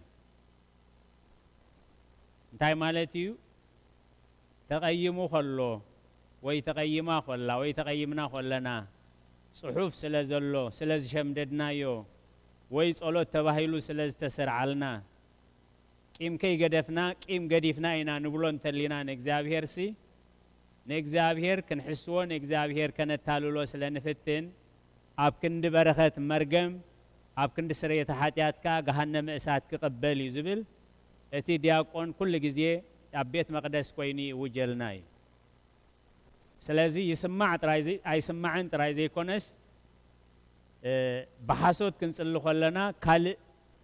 እንታይ ማለት እዩ? ተቐይሙ ከሎ ወይ ተቐይማ ከላ ወይ ተቐይምና ከለና፣ ጽሑፍ ስለ ዘሎ፣ ስለ ዝሸምደድናዮ፣ ወይ ጸሎት ተባሂሉ ስለ ዝተሰርዓልና፣ ቂም ከይገደፍና፣ ቂም ገዲፍና ኢና ንብሎ እንተሊና ንእግዚኣብሔርሲ፣ ንእግዚኣብሔር ክንሕስዎ፣ ንእግዚኣብሔር ከነታልሎ ስለ ንፍትን፣ ኣብ ክንዲ በረኸት መርገም፣ ኣብ ክንዲ ስርየተ ሓጢኣት ከኣ ገሃነመ እሳት ክቕበል እዩ ዝብል፣ እቲ ዲያቆን ኩሉ ግዜ ኣብ ቤት መቕደስ ኮይኑ ይእውጀልና እዩ። ስለዚ ይስማዕ ጥራይ ዘይ-፣ ኣይስማዕን ጥራይ ዘይኮነስ፣ እ፣ ብሓሶት ክንጽሊ ከለና ካልእ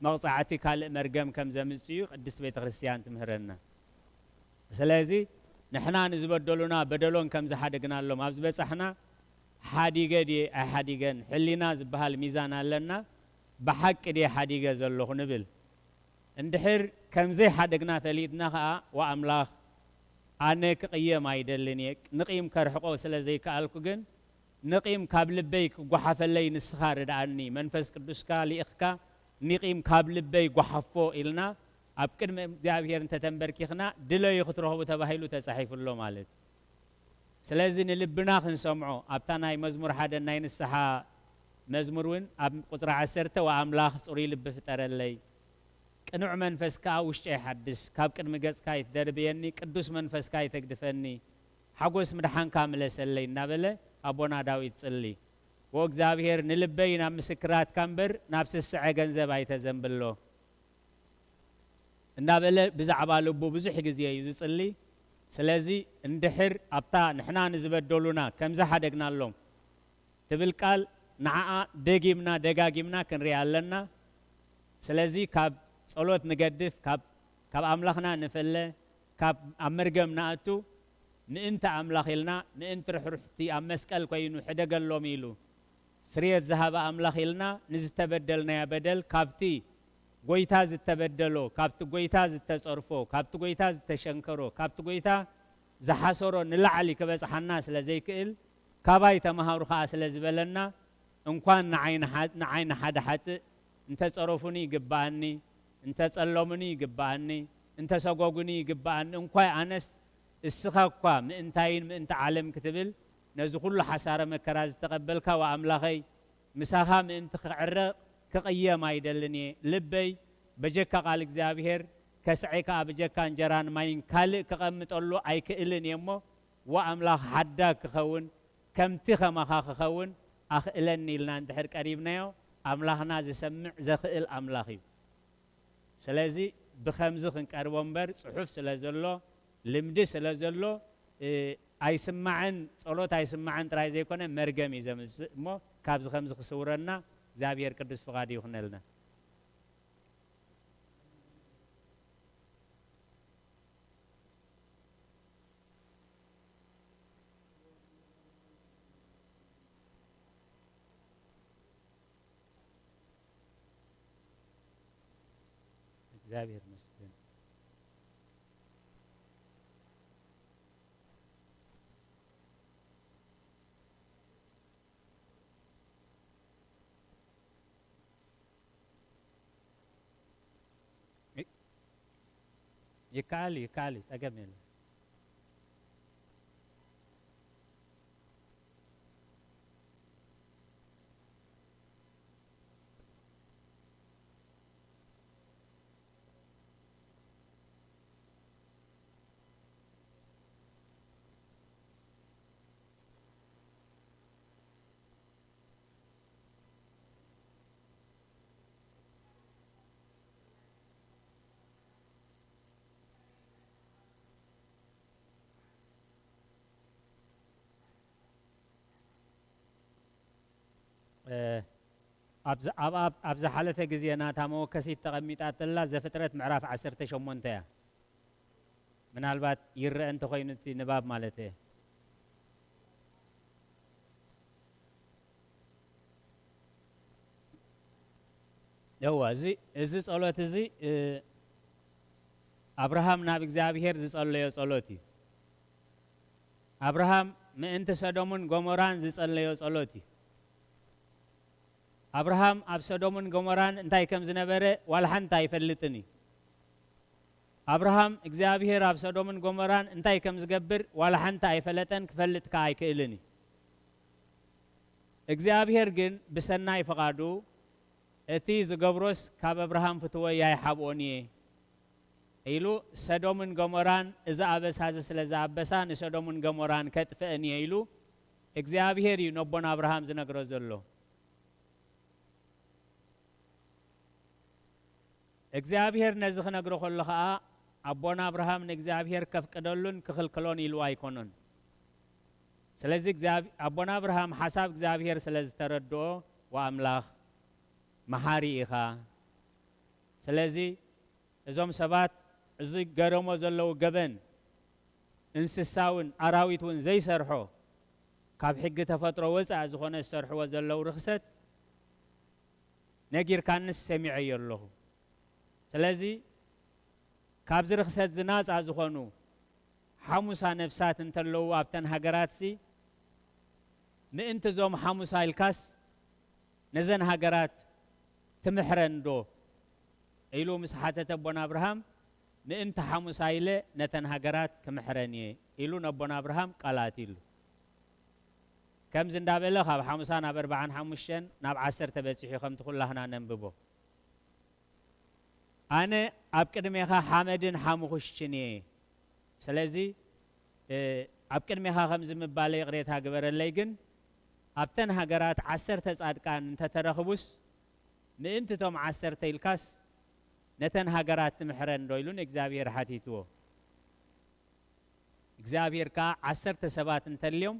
መቕጻዕቲ፣ ካልእ መርገም ከም ዘምጽእ እዩ ቅድስት ቤተ ክርስቲያን ትምህረና። ስለዚ ንሕና ንዝበደሉና በደሎም ከም ዝሓደግናሎም ኣብ ዝበጻሕና፣ ሓዲገ ድየ ኣይሓዲገን፣ ሕሊና ዝበሃል ሚዛን ኣለና፣ ብሓቂ ድየ ሓዲገ ዘለኹ ንብል። እንድሕር ከም ዘይሓደግና ፈሊጥና ኸኣ፣ "ወኣምላኽ፣ ኣነ ክቕየም ኣይደልን እየ፣ ንቂም ከርሕቆ ስለ ዘይከኣልኩ ግን፣ ንቂም ካብ ልበይ ክጓሓፈለይ ንስኻ ርድኣኒ፣ መንፈስ ቅዱስካ ልኢኽካ ንቂም ካብ ልበይ ጓሓፎ" ኢልና ኣብ ቅድሚ እግዚኣብሔር እንተተንበርኪኽና፣ ድለዩ ክትረኽቡ ተባሂሉ ተጻሒፉ ኣሎ ማለት እዩ። ስለዚ ንልብና ክንሰምዖ፣ ኣብታ ናይ መዝሙር ሓደ ናይ ንስሓ መዝሙር እውን ኣብ ቁጽሪ ዓሰርተ፣ "ወኣምላኽ ጽሩይ ልቢ ፍጠረለይ፣ ቅኑዕ መንፈስ ከኣ ውሽጠይ ሓድስ፣ ካብ ቅድሚ ገጽካ ኣይትደርብየኒ፣ ቅዱስ መንፈስካ ኣይተግድፈኒ፣ ሓጎስ ምድሓንካ ምለሰለይ እናበለ ኣቦና ዳዊት ጽሊ። ወእግዚኣብሔር ንልበይ ናብ ምስክራትካ እምበር ናብ ስስዐ ገንዘብ ኣይተዘንብሎ እናበለ ብዛዕባ ልቡ ብዙሕ ግዜ እዩ ዝጽሊ። ስለዚ እንድሕር ኣብታ ንሕና ንዝበደሉና ከም ዝሓደግናሎም ትብል ቃል ንዓኣ ደጊምና ደጋጊምና ክንሪኣ ኣለና። ስለዚ ካብ ጸሎት ንገድፍ፣ ካብ ካብ ኣምላኽና ንፈለ፣ ካብ ኣብ መርገም ንኣቱ፣ ምእንቲ ኣምላኽ ኢልና፣ ምእንቲ ርሕሩሕቲ ኣብ መስቀል ኮይኑ ሕደገሎም ኢሉ ስርየት ዝሃበ ኣምላኽ ኢልና ንዝተበደልናዮ በደል ካብቲ ጎይታ ዝተበደሎ፣ ካብቲ ጎይታ ዝተጸርፎ፣ ካብቲ ጎይታ ዝተሸንከሮ፣ ካብቲ ጎይታ ዝሓሰሮ ንላዕሊ ክበጽሓና ስለ ዘይክእል፣ ካባይ ተማሃሩ ከኣ ስለ ዝበለና፣ እንኳን ንዓይ ንሓ-፣ ንዓይ ንሓደ ሓጥእ እንተ ጸረፉኒ ይግብኣኒ፣ እንተ ጸለሙኒ ይግብኣኒ፣ እንተ ሰጎጉኒ ይግብኣኒ፣ እንኳይ ኣነስ እስኻ እኳ ምእንታይን ምእንቲ ዓለም ክትብል ነዚ ኩሉ ሓሳረ መከራ ዝተቐበልካ ወኣምላኸይ፣ ምሳኻ ምእንቲ ክዕረቕ ክቕየም ኣይደልን እየ። ልበይ በጀካ ቃል እግዚኣብሔር ከስዐይ ከኣ ብጀካ እንጀራን ማይን ካልእ ክቐምጠሉ ኣይክእልን እየ እሞ፣ ወኣምላኽ ሓዳግ ክኸውን፣ ከምቲ ኸማኻ ክኸውን ኣኽእለኒ ኢልና እንድሕር ቀሪብናዮ፣ ኣምላኽና ዝሰምዕ ዘኽእል ኣምላኽ እዩ። ስለዚ ብኸምዚ ክንቀርቦ እምበር፣ ጽሑፍ ስለ ዘሎ፣ ልምዲ ስለ ዘሎ፣ እ፣ ኣይስማዕን፣ ጸሎት ኣይስማዕን ጥራይ ዘይኮነ፣ መርገም እዩ ዘምጽእ እሞ፣ ካብዚ ከምዚ ክስውረና እግዚኣብሔር ቅዱስ ፍቓዱ ይኹነልና። እግዚኣብሔር ይመስገን። ይከኣል እዩ፣ ይከኣል እዩ፣ ጸገም የለን። እ፣ ኣብ ዝ-፣ ኣብ፣ ኣብ፣ ኣብ ዝሓለፈ ግዜ ናታ መወከሲት ተቐሚጣ ተላ ዘፍጥረት ምዕራፍ ዓሰርተ ሸሞንተ እያ። ምናልባት ይረአ እንተኾይኑ እቲ ንባብ ማለት እየ። እወ፣ እዚ፣ እዚ ጸሎት እዚ፣ እ፣ ኣብርሃም ናብ እግዚኣብሔር ዝጸለዮ ጸሎት እዩ። ኣብርሃም ምእንቲ ሰዶምን ጎሞራን ዝጸለዮ ጸሎት እዩ። ኣብርሃም ኣብ ሰዶምን ጎሞራን እንታይ ከም ዝነበረ ዋላ ሓንቲ ኣይፈልጥን እዩ። ኣብርሃም እግዚኣብሔር ኣብ ሰዶምን ጎሞራን እንታይ ከም ዝገብር ዋላ ሓንቲ ኣይፈለጠን፣ ክፈልጥ ከኣ ኣይክእልን እዩ። እግዚኣብሔር ግን ብሰናይ ፍቓዱ፣ "እቲ ዝገብሮስ ካብ ኣብርሃም ፍትወይ ኣይሓብኦን እየ" ኢሉ፣ ሰዶምን ጎሞራን እዚ ኣበሳ እዚ ስለ ዝኣበሳ፣ ንሰዶምን ጎሞራን ከጥፍአን እየ ኢሉ እግዚኣብሔር እዩ ነቦና ኣብርሃም ዝነግሮ ዘሎ። እግዚኣብሔር ነዚ ክነግሮ ከሎ ኸኣ፣ ኣቦና ኣብርሃም ንእግዚኣብሔር ከፍቅደሉን ክኽልክሎን ኢልዎ ኣይኮነን። ስለዚ እግዚኣብ-፣ ኣቦና ኣብርሃም ሓሳብ እግዚኣብሔር ስለ ዝተረድኦ፣ "ወኣምላኽ መሓሪ ኢኻ። ስለዚ እዞም ሰባት እዚ ገረሞ ዘለዉ ገበን፣ እንስሳ እውን፣ ኣራዊት እውን ዘይሰርሖ፣ ካብ ሕጊ ተፈጥሮ ወጻኢ ዝኾነ ዝሰርሕዎ ዘለዉ ርኽሰት ነጊርካንስ ሰሚዐዮ ኣለኹ። ስለዚ ካብዚ ርኽሰት እዚ ናጻ ዝኾኑ ሓሙሳ ነፍሳት እንተለዉ ኣብተን ሃገራትሲ፣ ምእንቲ እዞም ሓሙሳ ኢልካስ ነዘን ሃገራት ትምሕረን ዶ?" ኢሉ ምስ ሓተተ ኣቦና ኣብርሃም፣ "ምእንቲ ሓሙሳ ኢለ ነተን ሃገራት ክምሕረን እየ" ኢሉ ነቦና ኣብርሃም ቃል ኣትዩሉ። ከምዚ እንዳበለ ካብ ሓሙሳ ናብ ኣርብዓን ሓሙሽተን ናብ ዓሰርተ በጺሑ፣ ከምቲ ኩላህና ነንብቦ። "ኣነ ኣብ ቅድሜኻ ሓመድን ሓሙኹሽትን እየ። ስለዚ፣ እ፣ ኣብ ቅድሜኻ ከምዚ ምባለ ይቕሬታ ግበረለይ፣ ግን ኣብተን ሃገራት ዓሰርተ ጻድቃን እንተተረኽቡስ፣ ምእንቲ እቶም ዓሰርተ ኢልካስ ነተን ሃገራት ትምሕረን ዶ? ኢሉ ንእግዚኣብሔር ሓቲትዎ። እግዚኣብሔር ከኣ ዓሰርተ ሰባት እንተልዮም፣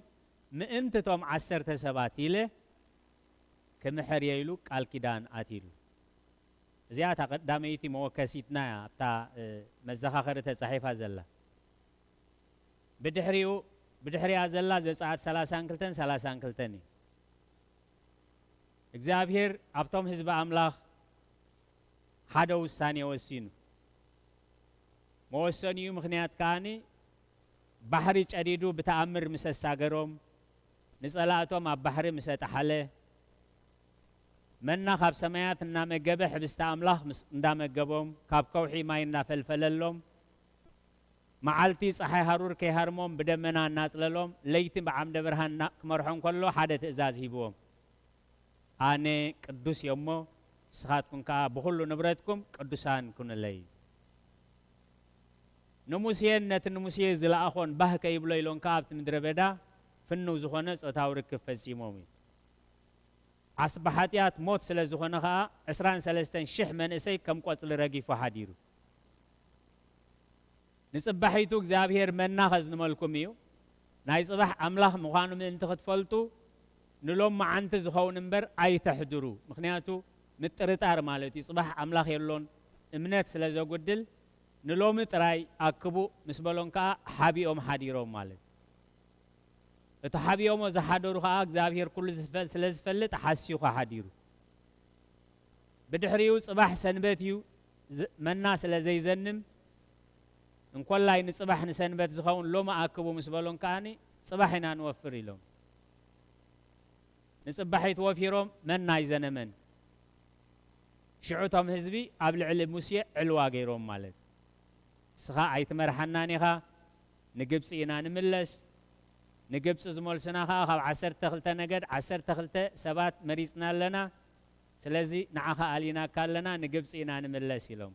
ምእንቲ እቶም ዓሰርተ ሰባት ኢለ ክምሕር እየ ኢሉ ቃል ኪዳን ኣትይሉ። እዚኣ እታ ቀዳመይቲ መወከሲትና እያ፣ ኣብታ፣ እ፣ መዘኻኸሪ ተጻሒፋ ዘላ። ብድሕሪኡ፣ ብድሕሪኣ ዘላ ዘጸኣት ሰላሳን ክልተን ሰላሳን ክልተን እዩ። እግዚኣብሔር ኣብቶም ህዝቢ ኣምላኽ ሓደ ውሳኔ ወሲኑ። መወሰኒኡ ምኽንያት ከኣኒ፣ ባሕሪ ጨዲዱ ብተኣምር ምስ ኣሳገሮም፣ ንጸላእቶም ኣብ ባሕሪ ምስ ኣጠሓለ፣ መና ካብ ሰማያት እናመገበ ሕብስቲ ኣምላኽ ምስ እንዳመገቦም፣ ካብ ከውሒ ማይ እናፈልፈለሎም፣ መዓልቲ ጸሓይ ሃሩር ከይሃርሞም ብደመና እናጽለሎም፣ ለይቲ ብዓምደ ብርሃን እና-፣ ክመርሖም ከሎ ሓደ ትእዛዝ ሂብዎም። ኣነ ቅዱስ እየ እሞ፣ ንስኻትኩም ከኣ ብኹሉ ንብረትኩም ቅዱሳን ኩኑለይ። ንሙሴን ነቲ ንሙሴ ዝለኣኾን ባህ ከይብሎ ኢሎም ከኣ ኣብቲ ምድረ በዳ ፍኑው ዝኾነ ጾታዊ ርክብ ፈጺሞም እዩ። ዓስቢ ሓጢኣት ሞት ስለ ዝኾነ ኸኣ፣ ዕስራን ሰለስተን ሽሕ መንእሰይ ከም ቆጽሊ ረጊፉ ሓዲሩ። ንጽባሒቱ እግዚኣብሔር መና ከዝንመልኩም እዩ። ናይ ጽባሕ ኣምላኽ ምዃኑ ምእንቲ ክትፈልጡ፣ ንሎም መዓንቲ ዝኸውን እምበር ኣይተሕድሩ። ምኽንያቱ፣ ምጥርጣር ማለት እዩ። ጽባሕ ኣምላኽ የሎን፣ እምነት ስለ ዘጉድል፣ ንሎሚ ጥራይ ኣክቡ ምስ በሎም ከኣ፣ ሓቢኦም ሓዲሮም ማለት እዩ። እቲ ሓቢኦሞ ዝሓደሩ ኸኣ፣ እግዚኣብሔር ኩሉ ዝፈ-፣ ስለ ዝፈልጥ፣ ሓሲኹ ሓዲሩ። ብድሕሪኡ፣ ጽባሕ ሰንበት እዩ፣ ዝ-፣ መና ስለ ዘይዘንም፣ እንኮላይ ንጽባሕ ንሰንበት ዝኸውን ሎሚ ኣክቡ ምስ በሎም ከኣኒ፣ ጽባሕ ኢና ንወፍር ኢሎም። ንጽባሒት ወፊሮም፣ መና ኣይዘነመን። ሽዑ እቶም ህዝቢ ኣብ ልዕሊ ሙሴ ዕልዋ ገይሮም ማለት። ንስኻ ኣይትመርሓናን ኢኻ፣ ንግብጺ ኢና ንምለስ። ንግብጺ ዝመልሱና ኸኣ ካብ ዓሰርተ ክልተ ነገድ ዓሰርተ ክልተ ሰባት መሪጽና ኣለና። ስለዚ ንዓኻ ኣሊናካ ኣለና፣ ንግብጺ ኢና ንምለስ ኢሎም።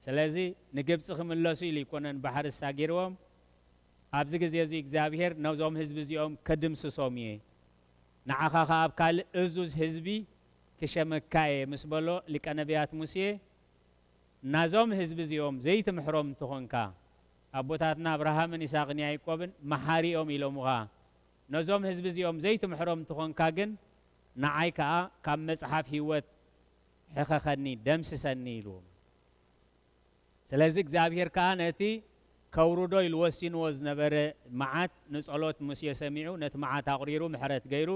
ስለዚ ንግብጺ ክምለሱ ኢሉ ኣይኮነን ባሕሪ ኣሳጊርዎም። ኣብዚ ግዜ እዚ እግዚኣብሔር ነዞም ህዝቢ እዚኦም ከድምስሶም እየ። ንዓኻ ኸኣ ኣብ ካልእ እዙዝ ህዝቢ ክሸመካ እየ ምስ በሎ ሊቀ ነቢያት ሙሴ፣ ናዞም ህዝቢ እዚኦም ዘይትምሕሮም እንተኾንካ፣ ኣቦታትና ኣብርሃምን ይስሐቅን ያዕቆብን መሓሪኦም ኢሎምኻ፣ ነዞም ህዝቢ እዚኦም ዘይትምሕሮም እንተኾንካ ግን፣ ንዓይ ከኣ ካብ መጽሓፍ ህይወት ሕኸኸኒ፣ ደምስሰኒ ኢልዎም። ስለዚ እግዚኣብሔር ከኣ ነቲ ከውርዶ ኢሉ ወሲንዎ ዝነበረ መዓት ንጸሎት ሙሴ ሰሚዑ፣ ነቲ መዓት ኣቑሪሩ ምሕረት ገይሩ፣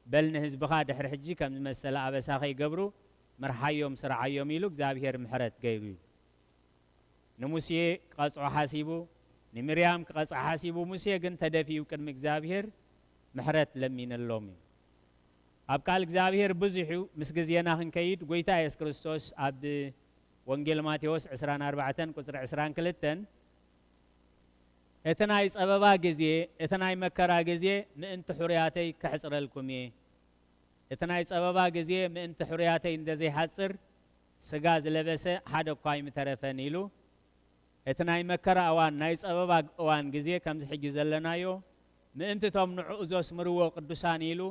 በል ንህዝብኻ ድሕሪ ሕጂ ከም ዝመሰለ ኣበሳ ከይገብሩ ምርሓዮም፣ ስርዓዮም ኢሉ እግዚኣብሔር ምሕረት ገይሩ እዩ። ንሙሴ ክቐጽዖ ሓሲቡ፣ ንምርያም ክቐጽዓ ሓሲቡ፣ ሙሴ ግን ተደፊኡ ቅድሚ እግዚኣብሔር ምሕረት ለሚነሎም እዩ። ኣብ ቃል እግዚኣብሔር ብዙሕ እዩ። ምስ ግዜና ክንከይድ፣ ጎይታ የሱስ ክርስቶስ ኣብ ወንጌል ማቴዎስ ዕስራን ኣርባዕተን ቁጽሪ ዕስራን ክልተን፣ "እቲ ናይ ጸበባ ግዜ፣ እቲ ናይ መከራ ግዜ ምእንቲ ሕሩያተይ ከሕጽረልኩም እየ። እቲ ናይ ጸበባ ግዜ ምእንቲ ሕሩያተይ እንደ ዘይሓጽር፣ ስጋ ዝለበሰ ሓደ እኳ ኣይምተረፈን" ኢሉ። እቲ ናይ መከራ እዋን፣ ናይ ጸበባ እዋን ግዜ ከምዚ ሕጂ ዘለናዮ፣ ምእንቲ እቶም ንዕኡ ዘስምርዎ ቅዱሳን ኢሉ፣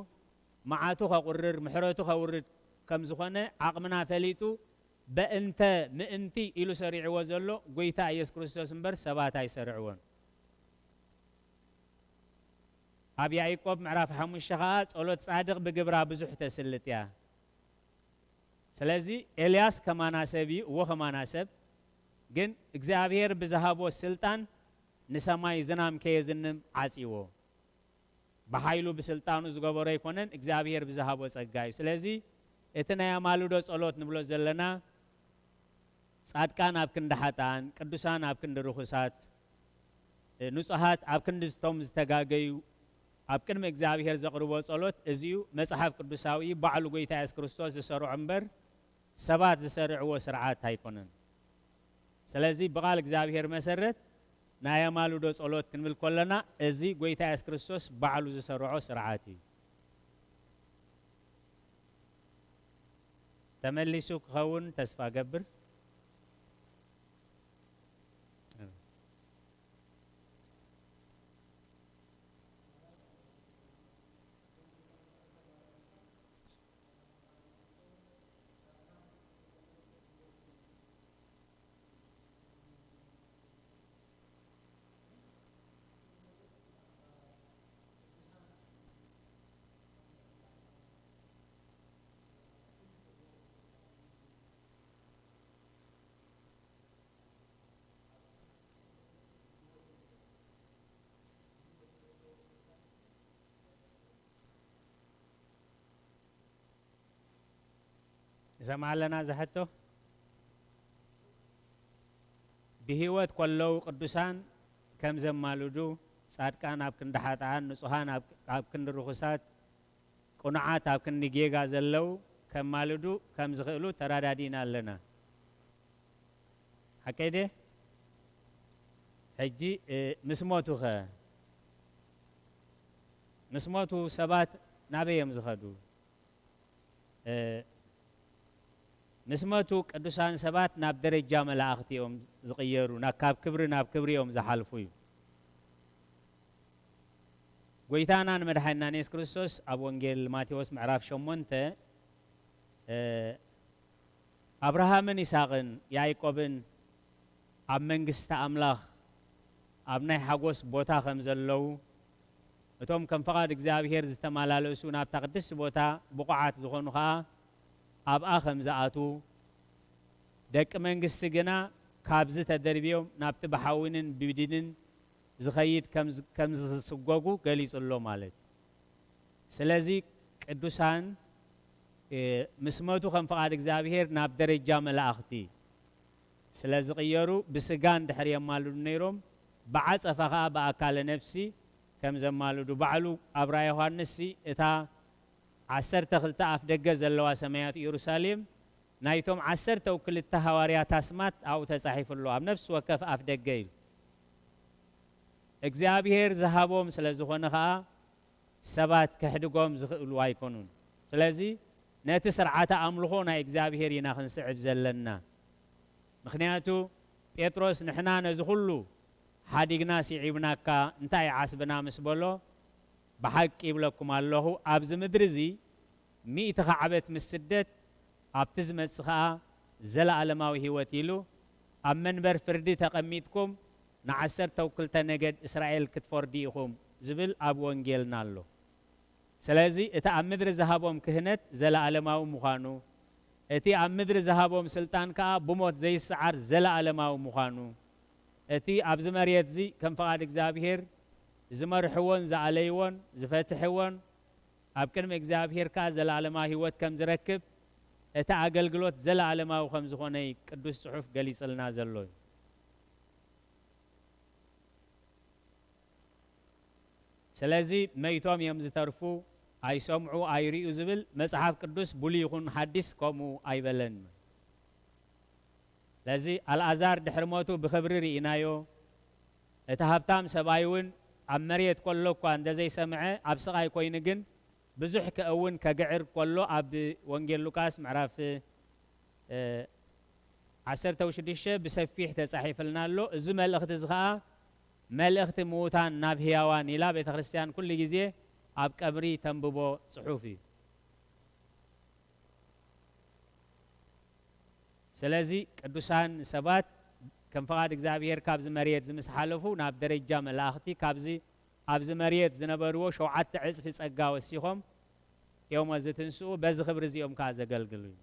መዓቱ ከቑርር፣ ምሕረቱ ከውርድ ከም ዝኾነ ዓቕምና ፈሊጡ፣ በእንተ ምእንቲ ኢሉ ሰሪዕዎ ዘሎ ጎይታ ኢየሱስ ክርስቶስ እምበር ሰባት ኣይሰርዕዎን። ኣብ ያዕቆብ ምዕራፍ ሓሙሽተ ኸኣ፣ "ጸሎት ጻድቕ ብግብራ ብዙሕ ተስልጥ እያ።" ስለዚ ኤልያስ ከማና ሰብ እዩ፣ እዎ ከማና ሰብ፣ ግን እግዚኣብሔር ብዝሃቦ ስልጣን ንሰማይ ዝናም ከየዝንም ዓጽይዎ። ብሓይሉ ብስልጣኑ ዝገበሮ ኣይኮነን፣ እግዚኣብሔር ብዝሃቦ ጸጋ እዩ። ስለዚ እቲ ናይ ኣማልዶ ጸሎት ንብሎ ዘለና፣ ጻድቃን ኣብ ክንዲ ሓጥኣን፣ ቅዱሳን ኣብ ክንዲ ርኹሳት፣ እ፣ ንጹሃት ኣብ ክንዲ እቶም ዝተጋገዩ ኣብ ቅድሚ እግዚኣብሔር ዘቕርቦ ጸሎት፣ እዚዩ መጽሓፍ ቅዱሳዊ እዩ። ባዕሉ ጎይታ የሱስ ክርስቶስ ዝሰርዖ እምበር፣ ሰባት ዝሰርዕዎ ስርዓት ኣይኮነን። ስለዚ ብቓል እግዚኣብሔር መሰረት ናይ ኣማልዶ ጸሎት ክንብል ከለና፣ እዚ ጎይታ የሱስ ክርስቶስ ባዕሉ ዝሰርዖ ስርዓት እዩ። ተመሊሱ ክኸውን ተስፋ ገብር። ንሰምዓ ኣለና እዚ ሕቶ? ብህይወት ከለዉ ቅዱሳን ከም ዘማልዱ፣ ጻድቃን ኣብ ክንዲ ሓጥኣን፣ ንጹሃን ኣብ፣ ኣብ ክንዲ ርኹሳት፣ ቅኑዓት ኣብ ክንዲ ጌጋ ዘለዉ ከማልዱ ከም ዝኽእሉ ተረዳዲእና ኣለና። ሓቀይ ድየ? ሕጂ፣ እ፣ ምስ ሞቱኸ? ምስ ሞቱ ሰባት ናበይ እዮም ዝኸዱ? እ፣ ምስ መቱ ቅዱሳን ሰባት ናብ ደረጃ መላእኽቲ እዮም ዝቕየሩ፣ ናብ፣ ካብ ክብሪ ናብ ክብሪ እዮም ዝሓልፉ እዩ። ጎይታና ንመድሓኒናን የሱስ ክርስቶስ ኣብ ወንጌል ማቴዎስ ምዕራፍ ሸሞንተ፣ እ፣ ኣብርሃምን ይስሐቅን ያዕቆብን ኣብ መንግስቲ ኣምላኽ ኣብ ናይ ሓጎስ ቦታ ከም ዘለዉ፣ እቶም ከም ፍቓድ እግዚኣብሔር ዝተመላለሱ ናብታ ቅድስቲ ቦታ ብቑዓት ዝኾኑ ኸኣ ኣብኣ ከም ዝኣትዉ፣ ደቂ መንግስቲ ግና ካብዚ ተደርብዮም ናብቲ ብሓዊንን ብዲንን ዝኸይድ ከም ዝ-፣ ከም ዝስጎጉ ገሊጹ ኣሎ ማለት እዩ። ስለዚ ቅዱሳን፣ እ፣ ምስ መቱ ከም ፍቓድ እግዚኣብሔር ናብ ደረጃ መላእኽቲ ስለ ዝቕየሩ፣ ብስጋ እንድሕር የማልዱ ነይሮም፣ ብዓጸፋ ኸኣ ብኣካለ ነፍሲ ከም ዘማልዱ፣ ባዕሉ ኣብርሃ ዮሃንስሲ እታ ዓሰርተ ክልተ ኣፍ ደገ ዘለዋ ሰማያዊት ኢየሩሳሌም ናይቶም ዓሰርተው ክልተ ሃዋርያት ኣስማት ኣብኡ ተጻሒፉ ኣሎ፣ ኣብ ነፍሲ ወከፍ ኣፍ ደገ ኢሉ። እግዚኣብሔር ዝሃቦም ስለ ዝኾነ ኸኣ፣ ሰባት ከሕድጎም ዝኽእሉ ኣይኮኑን። ስለዚ ነቲ ስርዓተ ኣምልኾ ናይ እግዚኣብሔር ኢና ክንስዕብ ዘለና። ምኽንያቱ ጴጥሮስ፣ "ንሕና ነዚ ኹሉ ሓዲግና ስዒብናካ፣ እንታይ ዓስብና?" ምስ በሎ፣ "ብሓቂ ይብለኩም ኣለኹ፣ ኣብዚ ምድሪ እዚ ሚእቲ ካዕበት ምስ ስደት፣ ኣብቲ ዝመጽእ ኸኣ ዘለኣለማዊ ህይወት" ኢሉ፣ "ኣብ መንበር ፍርዲ ተቐሚጥኩም ንዓሰርተው ክልተ ነገድ እስራኤል ክትፈርዱ ኢኹም" ዝብል ኣብ ወንጌልና ኣሎ። ስለዚ እቲ ኣብ ምድሪ ዝሃቦም ክህነት ዘለኣለማዊ ምዃኑ፣ እቲ ኣብ ምድሪ ዝሃቦም ስልጣን ከኣ ብሞት ዘይሰዓር ዘለኣለማዊ ምዃኑ፣ እቲ ኣብዚ መሬት እዚ ከም ፍቓድ እግዚኣብሔር ዝመርሕዎን ዝኣለይዎን ዝፈትሕዎን ኣብ ቅድሚ እግዚኣብሔር ከኣ ዘለኣለማዊ ህይወት ከም ዝረክብ፣ እቲ ኣገልግሎት ዘለኣለማዊ ከም ዝኾነ እዩ ቅዱስ ጽሑፍ ገሊጽልና ዘሎ እዩ። ስለዚ መይቶም እዮም ዝተርፉ፣ ኣይሰምዑ፣ ኣይርእዩ ዝብል መጽሓፍ ቅዱስ ብሉይ ይኹን ሓዲስ ከምኡ ኣይበለን። ስለዚ ኣልኣዛር ድሕሪ ሞቱ ብኽብሪ ርኢናዮ። እቲ ሃብታም ሰብኣይ እውን ኣብ መሬት ከሎ እኳ እንተዘይሰምዐ፣ ኣብ ስቓይ ኮይኑ ግን ብዙሕ ከእውን ከግዕር ከሎ፣ ኣብ ወንጌል ሉቃስ ምዕራፍ፣ እ፣ ዓሰርተ ሽዱሽተ ብሰፊሕ ተጻሒፍልና ኣሎ። እዚ መልእኽቲ እዚ ኸኣ መልእኽቲ ምዉታን ናብ ህያዋን ኢላ ቤተ ክርስቲያን ኩሉ ግዜ ኣብ ቀብሪ ተንብቦ ጽሑፍ እዩ። ስለዚ ቅዱሳን ሰባት ከም ፍቓድ እግዚኣብሔር ካብዚ መሬት እዚ ምስ ሓለፉ ናብ ደረጃ መላእኽቲ፣ ካብዚ ኣብዚ መሬት ዝነበርዎ ሸውዓተ ዕጽፊ ጸጋ ወሲኾም እዮም እዚ ትንስኡ፣ በዚ ክብሪ እዚኦም ከኣ ዘገልግሉ እዩ።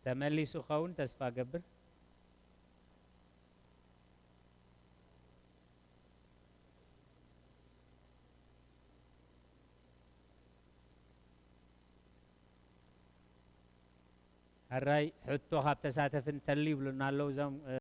ተመሊሱ ክኸውን ተስፋ ገብር። ሕራይ ሕቶ ካብ ተሳተፍን ተል ይብሉና ኣለዉ እዞም፣ እ፣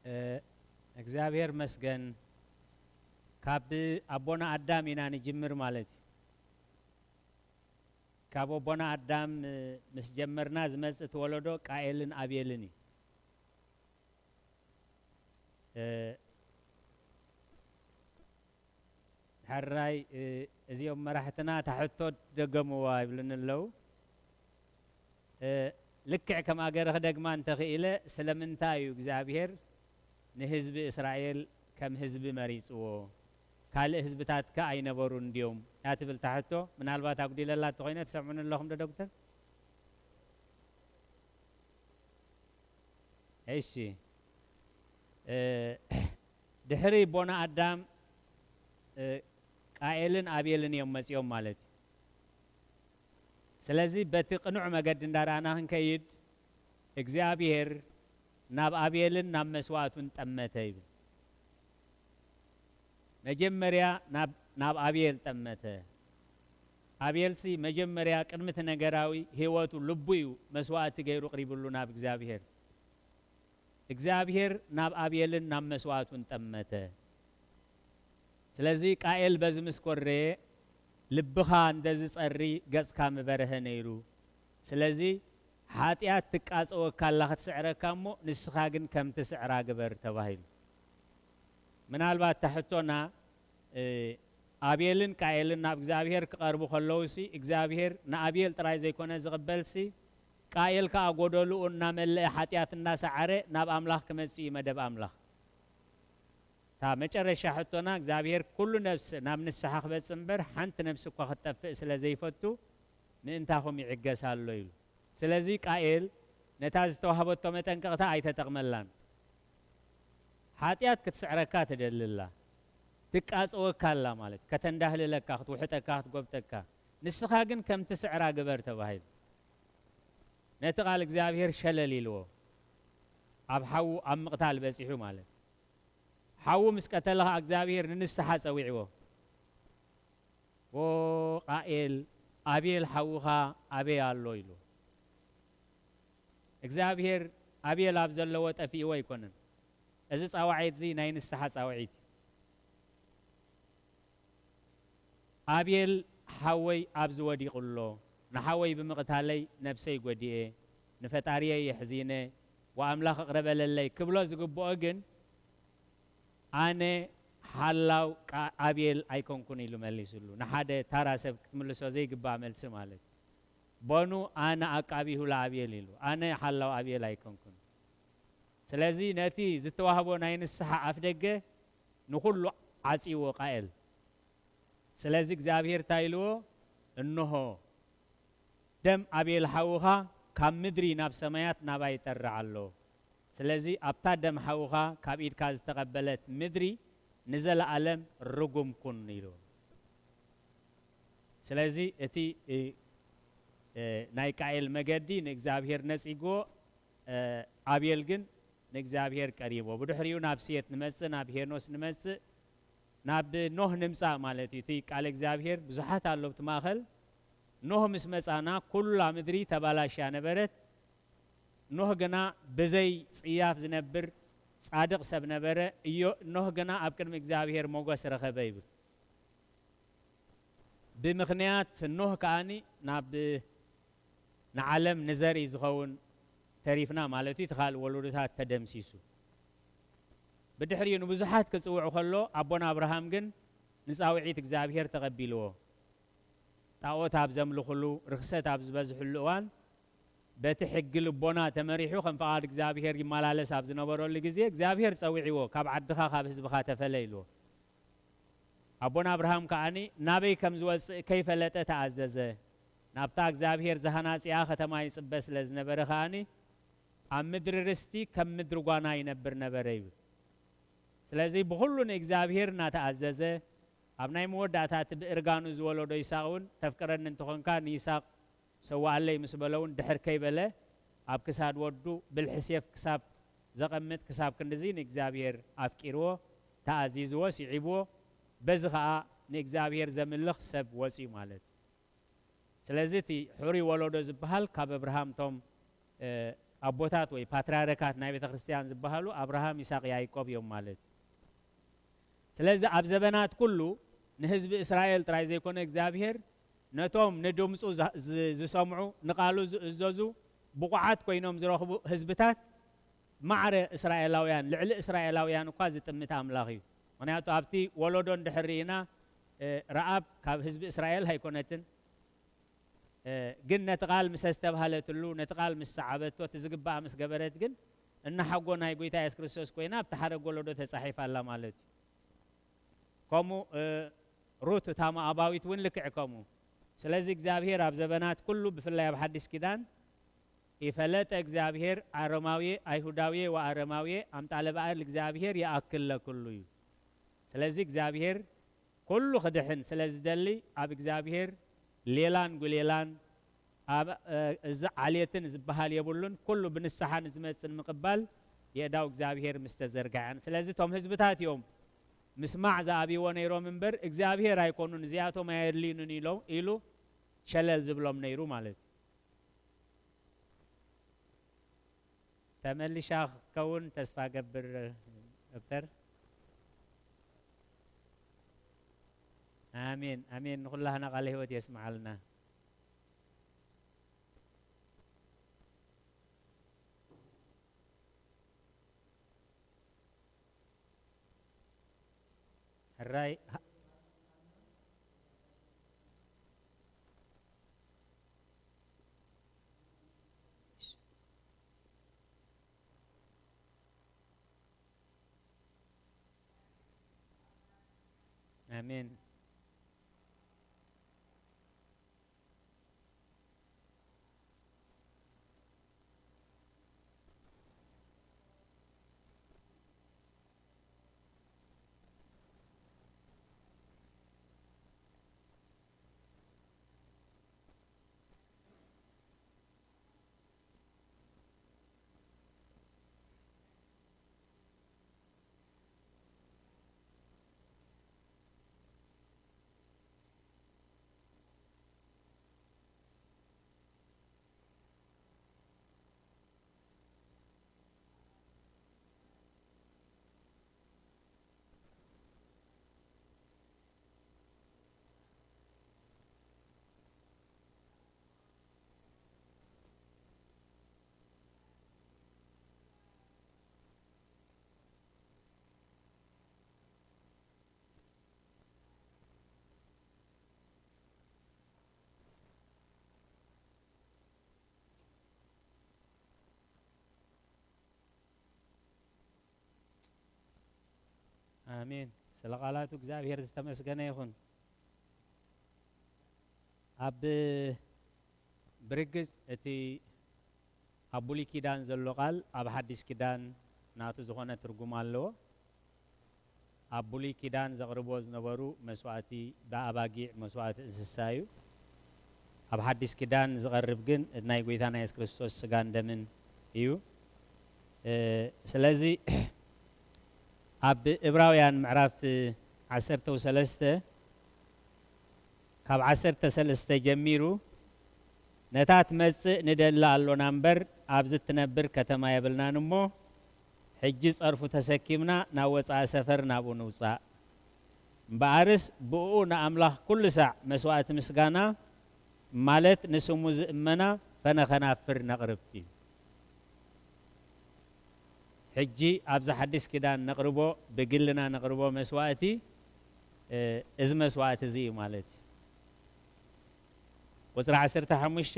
እ፣ እግዚኣብሔር መስገን። ካብ ኣቦና ኣዳም ኢና ንጅምር ማለት እዩ። ካብ ኣቦና ኣዳም፣ እ፣ ምስ ጀመርና ዝመጽእ እቲ ወለዶ ቃኤልን ኣቤልን እዩ። እ፣ ሕራይ፣ እ፣ እዚኦም መራሕትና እታ ሕቶ ደገምዋ ይብሉኒ ኣለዉ። እ፣ ልክዕ ከም ኣገረ ክደግማ እንተኽኢለ፣ ስለምንታይ እዩ እግዚኣብሔር ንህዝቢ እስራኤል ከም ህዝቢ መሪጽዎ? ካልእ ህዝብታት ከ ኣይነበሩን ድዮም? እያ ትብል እታ ሕቶ። ምናልባት ኣጉዲለላ እንተኾይነ ትሰምዑኒ ኣለኹም ዶ ዶክተር? እሺ። እ፣ ድሕሪ ኣቦና ኣዳም፣ እ፣ ቃኤልን ኣቤልን እዮም መጺኦም ማለት እዩ። ስለዚ በቲ ቅኑዕ መገዲ እንዳረኣና ክንከይድ እግዚኣብሔር ናብ ኣቤልን ናብ መስዋእቱን ጠመተ ይብል። መጀመርያ ናብ፣ ናብ ኣቤል ጠመተ። ኣቤልሲ መጀመርያ ቅድሚ እቲ ነገራዊ ህይወቱ ልቡ እዩ መስዋእቲ ገይሩ ቅሪብሉ ናብ እግዚኣብሔር። እግዚኣብሔር ናብ ኣቤልን ናብ መስዋእቱን ጠመተ። ስለዚ ቃኤል በዚ ምስ ኮረየ ልብኻ እንተ ዝጸሪ ገጽካ ምበርሀ ነይሩ። ስለዚ ሓጢኣት ትቃጸወካ ኣላ ክትስዕረካ እሞ ንስኻ ግን ከም ትስዕራ ግበር ተባሂሉ። ምናልባት እታ ሕቶና፣ እ፣ ኣቤልን ቃኤልን ናብ እግዚኣብሔር ክቐርቡ ከለዉሲ እግዚኣብሔር ንኣቤል ጥራይ ዘይኮነ ዝቕበልሲ ቃኤል ከኣ ጎደልኡ እናመልአ ሓጢኣት እናሰዓረ ናብ ኣምላኽ ክመጽእ እዩ መደብ ኣምላኽ። እታ መጨረሻ ሕቶና እግዚኣብሔር ኩሉ ነፍሲ ናብ ንስሓ ክበጽእ እምበር ሓንቲ ነፍሲ እኳ ክትጠፍእ ስለ ዘይፈቱ ምእንታኹም ይዕገስ ኣሎ ኢሉ። ስለዚ ቃኤል ነታ ዝተዋህበቶ መጠንቀቕታ ኣይተጠቕመላን። ሓጢኣት ክትስዕረካ ትደሊ ኣላ። ትቃጸወካ ኣላ ማለት ከተንዳህልለካ፣ ክትውሕጠካ፣ ክትጎብጠካ። ንስኻ ግን ከም ትስዕራ ግበር ተባሂሉ። ነቲ ቃል እግዚኣብሔር ሸለል ኢልዎ። ኣብ ሓዉ ኣብ ምቕታል በጺሑ ማለት። ሓዉ ምስ ቀተለ ኸኣ እግዚኣብሔር ንንስሓ ጸዊዕዎ። ዎ ቃኤል፣ ኣቤል ሓውኻ ኣበይ ኣሎ? ኢሉ። እግዚኣብሔር ኣቤል ኣብ ዘለዎ ጠፊእዎ ኣይኮነን። እዚ ጻዋዒት እዚ ናይ ንስሓ ጻውዒት እዩ። ኣቤል ሓወይ ኣብዚ ወዲቑ ኣሎ፣ ንሓወይ ብምቕታለይ ነብሰይ ጎዲኤ፣ ንፈጣሪየይ የሕዚነ፣ ወኣምላኽ እቕረ በለለይ ክብሎ ዝግብኦ ግን ኣነ ሓላው ቃ-፣ ኣቤል ኣይኮንኩን ኢሉ መሊስሉ። ንሓደ ታራ ሰብ ክትምልሶ ዘይግባእ መልሲ ማለት እዩ። በኑ ኣነ ኣቃቢሁ ለኣቤል ኢሉ። ኣነ ሓላው ኣቤል ኣይኮንኩን። ስለዚ ነቲ ዝተዋህቦ ናይ ንስሓ ኣፍ ደገ ንኹሉ ዓጽይዎ ቃኤል። ስለዚ እግዚኣብሔር እንታይ ኢልዎ? እንሆ ደም ኣቤል ሓውኻ ካብ ምድሪ ናብ ሰማያት ናባይ ይጠርዕ ኣሎ። ስለዚ ኣብታ ደም ሓውኻ ካብ ኢድካ ዝተቐበለት ምድሪ ንዘለኣለም ርጉም ኩን ኢልዎ። ስለዚ እቲ፣ እ፣ እ፣ ናይ ቃኤል መገዲ ንእግዚኣብሔር ነጺግዎ፣ እ፣ ኣቤል ግን ንእግዚኣብሔር ቀሪብዎ። ብድሕሪኡ ናብ ሴት ንመጽእ፣ ናብ ሄኖስ ንመጽእ፣ ናብ ኖህ ንምጻእ ማለት እዩ። እቲ ቃል እግዚኣብሔር ብዙሓት ኣሎ ኣብቲ ማእኸል። ኖህ ምስ መጻና ኩላ ምድሪ ተባላሽያ ነበረት። ኖህ ግና ብዘይ ጽያፍ ዝነብር ጻድቕ ሰብ ነበረ። እዮ-፣ ኖህ ግና ኣብ ቅድሚ እግዚኣብሔር ሞገስ ረኸበ ይብል። ብምኽንያት ኖህ ከኣኒ ናብ ንዓለም ንዘርኢ ዝኸውን ተሪፍና ማለት እዩ። እቲ ካልእ ወለዶታት ተደምሲሱ። ብድሕሪኡ ንብዙሓት ክጽውዕ ከሎ ኣቦና ኣብርሃም ግን ንጻውዒት እግዚኣብሔር ተቐቢልዎ። ጣኦት ኣብ ዘምልኹሉ፣ ርኽሰት ኣብ ዝበዝሕሉ እዋን በቲ ሕጊ ልቦና ተመሪሑ ከም ፍቓድ እግዚኣብሔር ይመላለስ ኣብ ዝነበረሉ ግዜ እግዚኣብሔር ጸዊዕዎ፣ "ካብ ዓድኻ ካብ ህዝብኻ ተፈለ" ኢልዎ። ኣቦና ኣብርሃም ከኣኒ ናበይ ከም ዝወጽእ ከይፈለጠ ተኣዘዘ። ናብታ እግዚኣብሔር ዝሃናጺኣ ከተማ ይጽበ ስለ ዝነበረ ከኣኒ ኣብ ምድሪ ርስቲ ከም ምድሪ ጓና ይነብር ነበረ ይብል። ስለዚ ብኹሉ ንእግዚኣብሔር እናተኣዘዘ ኣብ ናይ መወዳእታ እቲ ብእርጋኑ ዝወለዶ ይስሐቅ እውን "ተፍቅረኒ እንተኾንካ ንይስሐቅ ሰውኣለይ" ምስ በሎ እውን ድሕር ከይበለ ኣብ ክሳድ ወዱ ብልሒ ሴፍ ክሳብ ዘቐምጥ ክሳብ ክንድዚ ንእግዚኣብሔር ኣፍቂርዎ፣ ተኣዚዝዎ፣ ስዒብዎ። በዚ ኸኣ ንእግዚኣብሔር ዘምልኽ ሰብ ወጺኡ ማለት እዩ። ስለዚ እቲ ሕሩይ ወለዶ ዝበሃል ካብ ኣብርሃም እቶም፣ እ፣ ኣቦታት ወይ ፓትርያርካት ናይ ቤተ ክርስቲያን ዝበሃሉ ኣብርሃም፣ ይስሐቅ፣ ያዕቆብ እዮም ማለት እዩ። ስለዚ ኣብ ዘበናት ኩሉ ንህዝቢ እስራኤል ጥራይ ዘይኮነ እግዚኣብሔር ነቶም ንድምፁ ዝ-፣ ዝ-፣ ዝሰምዑ ንቃሉ ዝእዘዙ ብቑዓት ኮይኖም ዝረኽቡ ህዝብታት ማዕረ እስራኤላውያን ልዕሊ እስራኤላውያን እኳ ዝጥምት ኣምላኽ እዩ። ምኽንያቱ ኣብቲ ወለዶ እንድሕር ርኢና፣ እ፣ ረኣብ ካብ ህዝቢ እስራኤል ኣይኮነትን። እ፣ ግን ነቲ ቃል ምስ ኣስተብሃለትሉ፣ ነቲ ቃል ምስ ሰዓበቶ፣ እቲ ዝግባኣ ምስ ገበረት ግን፣ እናሓጎ ናይ ጎይታ የሱስ ክርስቶስ ኮይና ኣብቲ ሓረግ ወለዶ ተጻሒፋ ኣላ ማለት እዩ። ከምኡ፣ እ፣ ሩት እታ ሞኣባዊት እውን ልክዕ ከምኡ። ስለዚ እግዚኣብሄር ኣብ ዘበናት ኩሉ፣ ብፍላይ ኣብ ሓዲስ ኪዳን፣ "ይፈለጠ እግዚኣብሄር ኣረማዊ፣ ኣይሁዳዊ ወኣረማዊ፣ ኣምጣለ በኣል እግዚኣብሄር ይኣክል ለኩሉ" እዩ። ስለዚ እግዚኣብሄር ኩሉ ክድሕን ስለ ዝደሊ፣ ኣብ እግዚኣብሄር ሌላን ጉሌላን፣ ኣብ፣ እ፣ እዚ ዓሌትን ዝበሃል የብሉን። ኩሉ ብንስሓ ንዝመጽእ ንምቕባል የእዳው እግዚኣብሄር ምስ ተዘርግሐን። ስለዚ እቶም ህዝብታት እዮም ምስማዕ ዝኣብይዎ ነይሮም እምበር፣ እግዚኣብሄር ኣይኮኑን፣ እዚኣቶም ኣየድልዩንን ኢሎ-፣ ኢሉ ሸለል ዝብሎም ነይሩ ማለት እዩ። ተመሊሻ ክትከውን ተስፋ ገብር ዶክተር። ኣሜን፣ ኣሜን። ንኹላህና ቃለ ህይወት የስምዓልና። ሕራይ። ኣሜን። ኣሜን። ስለ ቃላቱ እግዚኣብሔር ዝተመስገነ ይኹን። ኣብ ብርግጽ እቲ ኣብ ብሉይ ኪዳን ዘሎ ቃል ኣብ ሓዲስ ኪዳን ናቱ ዝኾነ ትርጉም ኣለዎ። ኣብ ብሉይ ኪዳን ዘቕርቦ ዝነበሩ መስዋእቲ ብኣባጊዕ መስዋእቲ እንስሳ እዩ። ኣብ ሓዲስ ኪዳን ዝቐርብ ግን ናይ ጎይታና የሱስ ክርስቶስ ስጋን ደምን እዩ። እ፣ ስለዚ ኣብ ዕብራውያን ምዕራፍ ዓሰርተ ሰለስተ ካብ ዓሰርተ ሰለስተ ጀሚሩ፣ "ነታ ትመጽእ ንደሊ ኣሎና እምበር፣ ኣብዚ እትነብር ከተማ የብልናን እሞ፣ ሕጂ ጸርፉ ተሰኪምና ናብ ወጻኢ ሰፈር ናብኡ ንውጻእ። እምበኣርስ ብእኡ ንኣምላኽ ኩሉ ሳዕ መስዋእቲ ምስጋና፣ ማለት ንስሙ ዝእመና ፈነ ኸናፍር ነቕርብ" እዩ። ሕጂ ኣብዚ ሓድሽ ኪዳን ነቕርቦ፣ ብግልና ነቕርቦ መስዋእቲ፣ እ፣ እዚ መስዋእቲ እዚ እዩ ማለት እዩ። ቁጽሪ ዓሰርተ ሓሙሽተ፣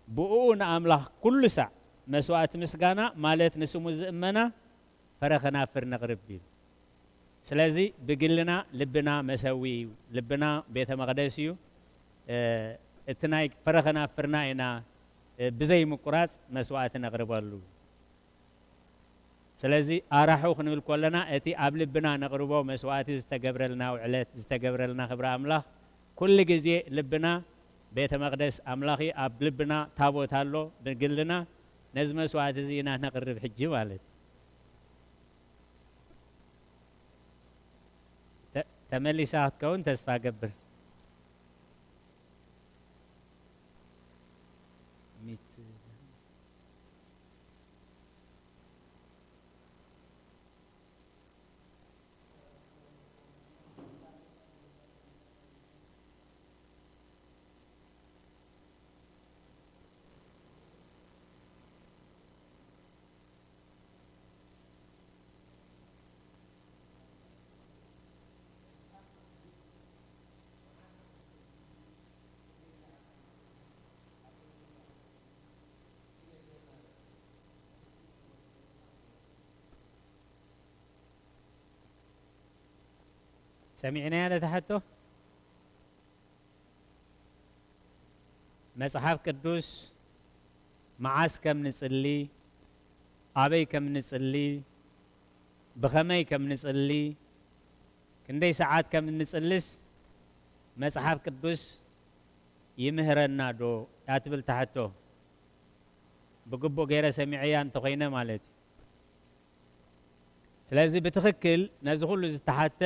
"ብእኡ ንኣምላኽ ኩሉ ሳዕ መስዋእቲ ምስጋና፣ ማለት ንስሙ ዝእመና፣ ፈረ ኸናፍር ነቕርብ" እዩ። ስለዚ ብግልና ልብና መሰዊ እዩ፣ ልብና ቤተ መቕደስ እዩ። እ፣ እቲ ናይ ፈረ ኸናፍርና ኢና፣ እ፣ ብዘይ ምቁራጽ መስዋእቲ ነቕርበሉ። ስለዚ ኣራሑ ክንብል ከለና፣ እቲ ኣብ ልብና ነቕርቦ መስዋእቲ፣ ዝተገብረልና ውዕለት፣ ዝተገብረልና ክብሪ ኣምላኽ፣ ኩሉ ግዜ ልብና ቤተ መቕደስ ኣምላኽ እዩ። ኣብ ልብና ታቦት ኣሎ፣ ብግልና ነዚ መስዋእቲ እዚ ኢና ነቕርብ ሕጂ ማለት እዩ። ተ-፣ ተመሊሳ ክትከውን ተስፋ ገብር። ሚት-፣ ሰሚዕናያ ነታ ሕቶ? መጽሓፍ ቅዱስ መዓስ ከም ንጽሊ፣ ኣበይ ከም ንጽሊ፣ ብኸመይ ከም ንጽሊ፣ ክንደይ ሰዓት ከም እንጽልስ መጽሓፍ ቅዱስ ይምህረና ዶ? እያ ትብል እታ ሕቶ። ብግቡእ ገይረ ሰሚዐያ እንተኾይነ ማለት እዩ። ስለዚ ብትኽክል ነዚ ኩሉ ዝተሓተ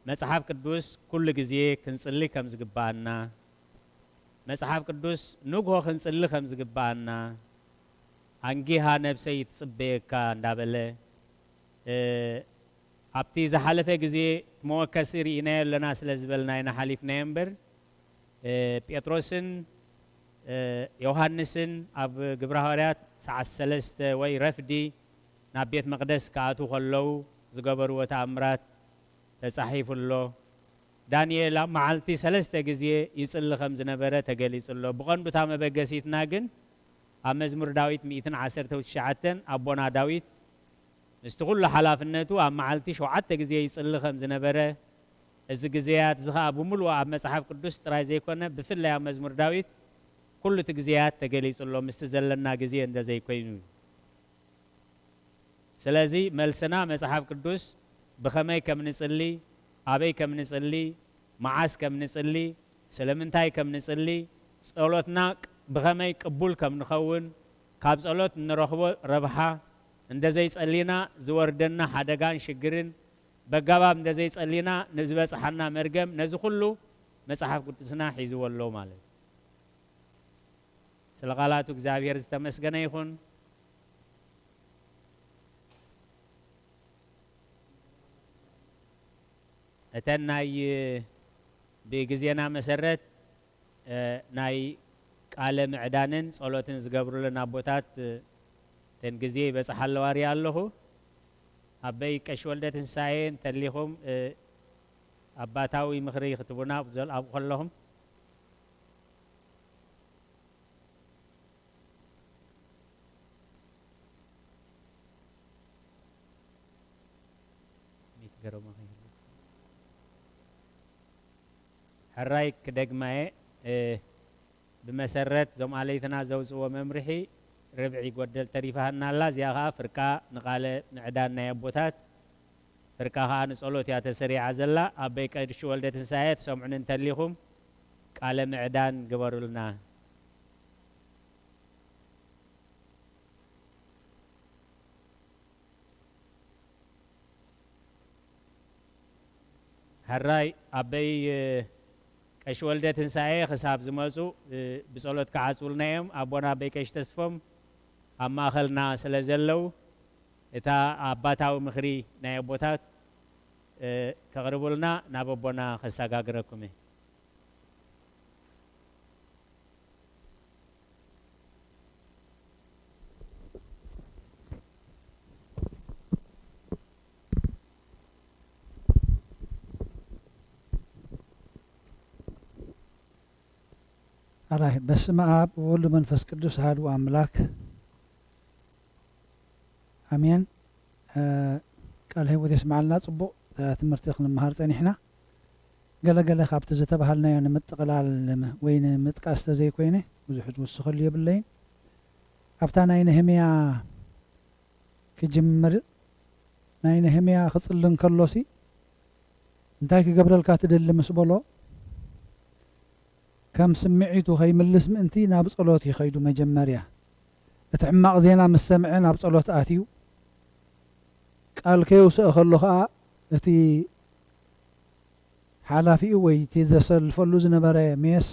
መጽሓፍ ቅዱስ ኩሉ ግዜ ክንጽሊ ከም ዝግብኣና፣ መጽሓፍ ቅዱስ ንግሆ ክንጽሊ ከም ዝግብኣና፣ "ኣንጊሃ ነብሰይ ትጽበየካ" እንዳበለ፣ እ፣ ኣብቲ ዝሓለፈ ግዜ መወከሲ ርኢናዮ ኣለና ስለ ዝበልና ኢና ሓሊፍናዮ እምበር፣ እ፣ ጴጥሮስን፣ እ፣ ዮሃንስን ኣብ ግብረ ሃዋርያት ሰዓት ሰለስተ ወይ ረፍዲ ናብ ቤት መቕደስ ክኣትዉ ከለዉ ዝገበርዎ ተኣምራት ተጻሒፉ ኣሎ። ዳንኤል ኣብ መዓልቲ ሰለስተ ግዜ ይጽሊ ከም ዝነበረ ተገሊጹ ኣሎ። ብቐንዱ እታ መበገሲትና ግን ኣብ መዝሙር ዳዊት ሚእትን ዓሰርተ ትሽዓተን ኣቦና ዳዊት ምስቲ ኩሉ ሓላፍነቱ ኣብ መዓልቲ ሸውዓተ ግዜ ይጽሊ ከም ዝነበረ፣ እዚ ግዜያት እዚ ኸኣ ብምሉኡ ኣብ መጽሓፍ ቅዱስ ጥራይ ዘይኮነ፣ ብፍላይ ኣብ መዝሙር ዳዊት ኩሉ እቲ ግዜያት ተገሊጹ ኣሎ፣ ምስቲ ዘለና ግዜ እንተ ዘይኮይኑ እዩ። ስለዚ መልስና መጽሓፍ ቅዱስ ብኸመይ ከም ንጽሊ፣ ኣበይ ከም ንጽሊ፣ መዓስ ከም ንጽሊ፣ ስለምንታይ ከም ንጽሊ፣ ጸሎትና ቅ-፣ ብኸመይ ቅቡል ከም ንኸውን፣ ካብ ጸሎት እንረኽቦ ረብሓ፣ እንደ ዘይጸሊና ዝወርደና ሓደጋን ሽግርን፣ በጋባብ እንደ ዘይጸሊና ንዝበጽሓና መርገም፣ ነዚ ኩሉ መጽሓፍ ቅዱስና ሒዝዎ ኣሎ ማለት እዩ። ስለ ቃላቱ እግዚኣብሔር ዝተመስገነ ይኹን። እተን ናይ ብግዜና መሰረት፣ እ፣ ናይ ቃለ ምዕዳንን ጸሎትን ዝገብሩለን ኣቦታት፣ እ፣ እተን ግዜ ይበጽሓ ኣለዋ ሪኣ ኣለኹ። ኣበይ ቀሺ ወልደ ትንሳኤ እንተሊኹም፣ እ፣ ኣባታዊ ምኽሪ ክትቡና ዘልኣቡ ከለኹም። ሚት ገረማ ከይህሉ። ሕራይ ክደግማየ፣ እ፣ ብመሰረት እዞም ኣለይትና ዘውፅዎ መምርሒ ርብዒ ጎደል ተሪፋሃና ኣላ። እዚኣ ኸዓ ፍርቃ ንቃለ ምዕዳን ናይ ኣቦታት፣ ፍርቃ ኸዓ ንጸሎት እያ ተሰሪዓ ዘላ። ኣበይ ቀሺ ወልደ ትንሳኤ ትሰምዑኒ እንተሊኹም ቃለ ምዕዳን ግበሩልና። ሕራይ ኣበይ፣ እ፣ ቀሺ ወልደ ትንሳኤ ክሳብ ዝመጹ፣ እ፣ ብጸሎት ክዓጽውልና እዮም። ኣቦና ኣበይ ቀሺ ተስፎም ኣብ ማእኸልና ስለ ዘለዉ፣ እታ ኣባታዊ ምኽሪ ናይ ኣቦታት፣ እ፣ ከቕርቡልና ናብ ኣቦና ከሰጋግረኩም እየ። ኣራይ፣ በስመ ኣብ ወወልድ መንፈስ ቅዱስ ኣሐዱ ኣምላክ ኣሜን። እ፣ ቃል ህይወት የስምዓልና። ጽቡቕ፣ እ፣ ትምህርቲ ክንመሃር ጸኒሕና። ገለ ገለ ካብቲ ዝተባሃልናዮ ንምጥቕላል ወይ ንምጥቃስ ተዘይኮይነ፣ ብዙሕ ዝውስኸሉ የብለይን። ኣብታ ናይ ነህምያ ክጅምር፣ ናይ ነህምያ ክጽሊ እንከሎሲ፣ "እንታይ ክገብረልካ ትደሊ?" ምስ በሎ፣ ከም ስምዒቱ ከይምልስ ምእንቲ ናብ ጸሎት እዩ ከይዱ። መጀመርያ እቲ ሕማቕ ዜና ምስ ሰምዐ ናብ ጸሎት ኣትዩ። ቃል ከየውስአ ከሎ ኸኣ እቲ ሓላፊኡ ወይ እቲ ዘሰልፈሉ ዝነበረ ሜስ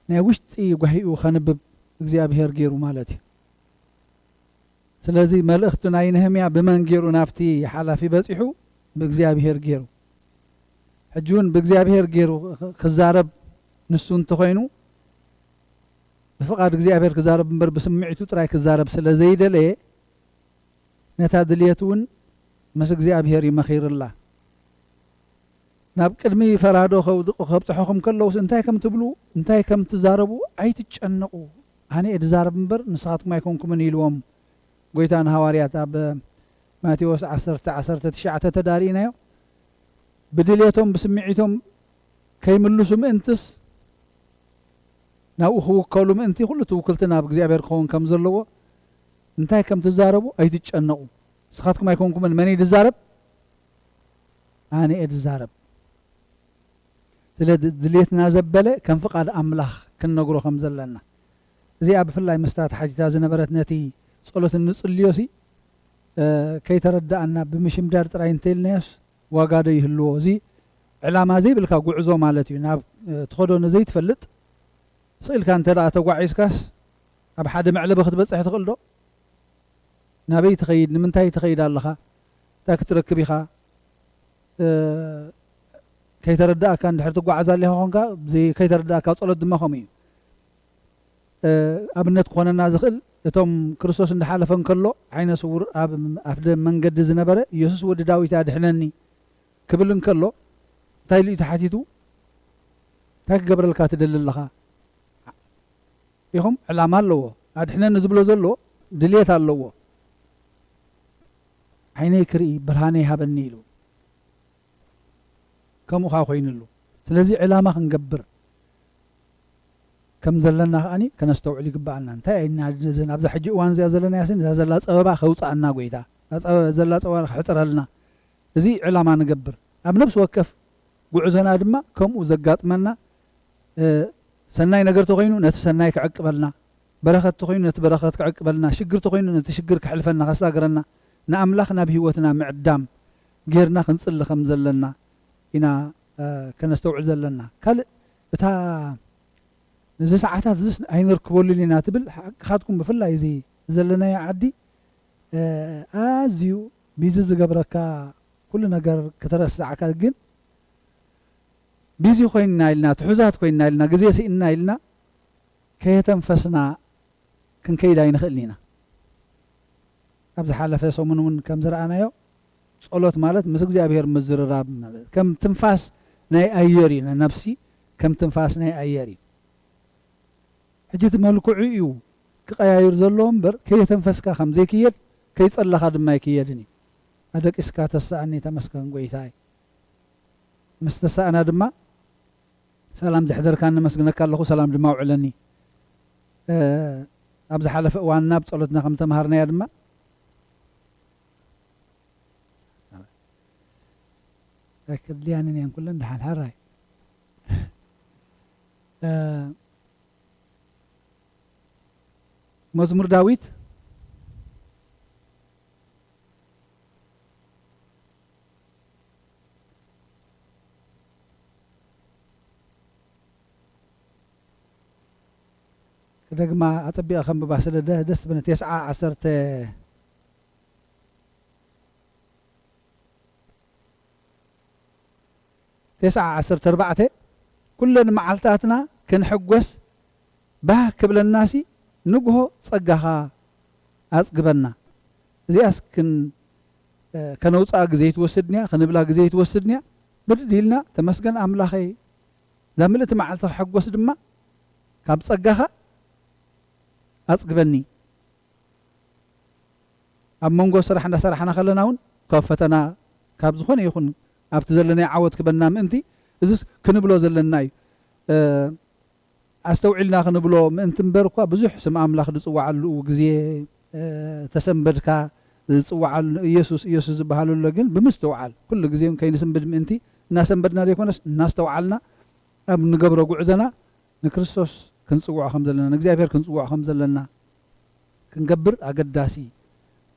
ናይ ውሽጢ ጓሂኡ ከንብብ እግዚኣብሄር ገይሩ ማለት እዩ። ስለዚ መልእኽቲ ናይ ነህምያ ብመን ገይሩ ናብቲ ሓላፊ በጺሑ? ብእግዚኣብሄር ገይሩ። ሕጂ እውን ብእግዚኣብሄር ገይሩ ክዛረብ ንሱ እንተኾይኑ፣ ብፍቓድ እግዚኣብሄር ክዛረብ እምበር ብስምዒቱ ጥራይ ክዛረብ ስለ ዘይደለየ፣ ነታ ድልየቱ እውን ምስ እግዚኣብሄር እዩ መኺርላ። ናብ ቅድሚ ፈራዶ ከውድቑ ከብጽሑኹም ከለውስ እንታይ ከም ትብሉ፣ እንታይ ከም ትዛረቡ ኣይትጨነቑ። ኣነ እየ ዝዛረብ እምበር ንስኻትኩም ኣይኮንኩምን ኢልዎም ጎይታ ንሃዋርያት ኣብ ማቴዎስ ዓሰርተ ዓሰርተ ትሽዓተ ተዳሪእናዮ። ብድሌቶም ብስምዒቶም ከይምልሱ ምእንትስ ናብኡ ክውከሉ ምእንቲ ኩሉ እቲ ውክልቲ ናብ እግዚኣብሔር ክኸውን ከም ዘለዎ እንታይ ከም ትዛረቡ ኣይትጨነቑ። ንስኻትኩም ኣይኮንኩምን መን እዩ ዝዛረብ? ኣነ እየ ዝዛረብ። ስለ ድ- ድሌትና ዘበለ ከም ፍቓድ ኣምላኽ ክንነግሮ ከም ዘለና። እዚኣ ብፍላይ ምስታ ተሓቲታ ዝነበረት ነቲ ጸሎት እንጽልዮ ሲ እ፣ ከይተረዳኣና ብምሽምዳድ ጥራይ እንተኢልናዮስ ዋጋ ዶ ይህልዎ? እዚ ዕላማ ዘይብልካ ጉዕዞ ማለት እዩ። ናብ እ፣ ትኸዶ ንዘይትፈልጥ ስኢልካ እንተ ደኣ ተጓዒዝካስ ኣብ ሓደ መዕለቢ ክትበጽሕ ትኽእል ዶ? ናበይ ትኸይድ? ንምንታይ ትኸይድ ኣለኻ? እንታይ ክትረክብ ኢኻ? እ፣ ከይተረዳእካ እንድሕር ትጓዓዝ ኣሊኻ ኾንካ፣ ብዘይ-፣ ከይተረዳእካ ጸሎት ድማ ከምኡ እዩ። እ፣ ኣብነት ክኾነና ዝኽእል እቶም ክርስቶስ እንዳሓለፈ እንከሎ ዓይነ ስውር ኣብ ኣፍደ መንገዲ ዝነበረ ኢየሱስ ወዲ ዳዊት ኣድሕነኒ ክብል እንከሎ እንታይ ኢሉ እዩ ተሓቲቱ? እንታይ ክገብረልካ ትደሊ ኣለኻ? ኢኹም ዕላማ ኣለዎ። ኣድሕነኒ ዝብሎ ዘሎ ድሌት ኣለዎ። ዓይነይ ክርኢ ብርሃነይ ሃበኒ ኢሉ። ከምኡ ኸዓ ኮይኑሉ። ስለዚ ዕላማ ክንገብር ከም ዘለና ከዓኒ ከነስተውዕል ይግብኣና። እንታይ ኣይና እዘን ኣብዛ ሕጂ እዋን እዚኣ ዘለናያ ስን እዛ ዘላ ጸበባ ከውጽኣና ጎይታ፣ እዛ ጸበ-፣ ዘላ ጸበባ ክሕጽረልና። እዚ ዕላማ ንገብር። ኣብ ነፍሲ ወከፍ ጉዕዞና ድማ ከምኡ ዘጋጥመና እ፣ ሰናይ ነገር ተኾይኑ ነቲ ሰናይ ክዕቅበልና፣ በረኸት ተኾይኑ ነቲ በረኸት ክዕቅበልና፣ ሽግር ተኾይኑ ነቲ ሽግር ክሕልፈና ከሳግረና ንኣምላኽ ናብ ህይወትና ምዕዳም ጌርና ክንጽሊ ከም ዘለና ኢና እ፣ ከነስተውዕል ዘለና። ካልእ እታ እዚ ሰዓታት እዚስ ኣይንርክበሉን ኢና ትብል ሓቅኻትኩም ብፍላይ እዚ ዘለናዮ ዓዲ እ፣ ኣዝዩ ቢዚ ዝገብረካ ኩሉ ነገር ከተረስዓካ ግን ቢዚ ኮይንና ኢልና ትሑዛት ኮይንና ኢልና ግዜ ስኢንና ኢልና ከየተንፈስና ክንከይድ ኣይንኽእልን ኢና። ኣብ ዝሓለፈ ሰሙን እውን ከም ዝረኣናዮ ጸሎት ማለት ምስ እግዚኣብሔር ምዝርራብ ማለት ከም ትንፋስ ናይ ኣየር እዩ። ነብሲ ከም ትንፋስ ናይ ኣየር እዩ። ሕጂ እቲ መልክዑ እዩ ክቐያይር ዘለዎ እምበር ከየተንፈስካ ከም ዘይክየድ ከይጸለኻ ድማ ኣይክየድን እዩ። ኣደቂስካ ተስኣኒ ተመስገን ጎይታይ። ምስ ተሳእና ድማ ሰላም ዘሕደርካኒ ነመስግነካ ኣለኹ፣ ሰላም ድማ ውዕለኒ። እ፣ ኣብ ዝሓለፈ እዋንና ኣብ ጸሎትና ከም ተምሃርናያ ድማ ኣይክድልያንን እየን ኩለን ደሓን ሓራይ። እ፣ መዝሙር ዳዊት ክደግማ ኣጸቢቐ ከንብባ ስለ ደ-፣ ደስ ትብለኒ። ተስዓ ዓሰርተ፣ ተስዓ ዓሰርተ ኣርባዕተ፣ ኩለን መዓልታትና ክንሕጎስ ባህ ክብለናሲ ንግሆ ጸጋኻ ኣጽግበና። እዚኣስ ክን-፣ እ፣ ከነውጽኣ ግዜ ይትወስድንያ፣ ክንብላ ግዜ ይትወስድንያ። ብድድ ኢልና፣ "ተመስገን ኣምላኸይ፣ እዛ ምልእቲ መዓልቲ ክሕጎስ ድማ ካብ ጸጋኻ ኣጽግበኒ። ኣብ መንጎ ስራሕ እንዳሰራሕና ከለና እውን ካብ ፈተና፣ ካብ ዝኾነ ይኹን ኣብቲ ዘለናዮ ዓወት ክበና ምእንቲ፣ እዚስ ክንብሎ ዘለና እዩ። እ፣ ኣስተውዒልና ክንብሎ ምእንቲ እምበር እኳ ብዙሕ ስም ኣምላኽ ዝጽዋዓሉ ግዜ፣ እ፣ ተሰንበድካ ዝጽዋዓሉ ኢየሱስ፣ ኢየሱስ ዝበሃለሉ ግን ብምስትውዓል ኩሉ ግዜ ከይንስንብድ ምእንቲ እናሰንበድና ዘይኮነስ እናስተውዓልና ኣብ ንገብሮ ጉዕዞና ንክርስቶስ ክንጽውዖ ከም ዘለና፣ ንእግዚኣብሔር ክንጽውዖ ከም ዘለና ክንገብር ኣገዳሲ፣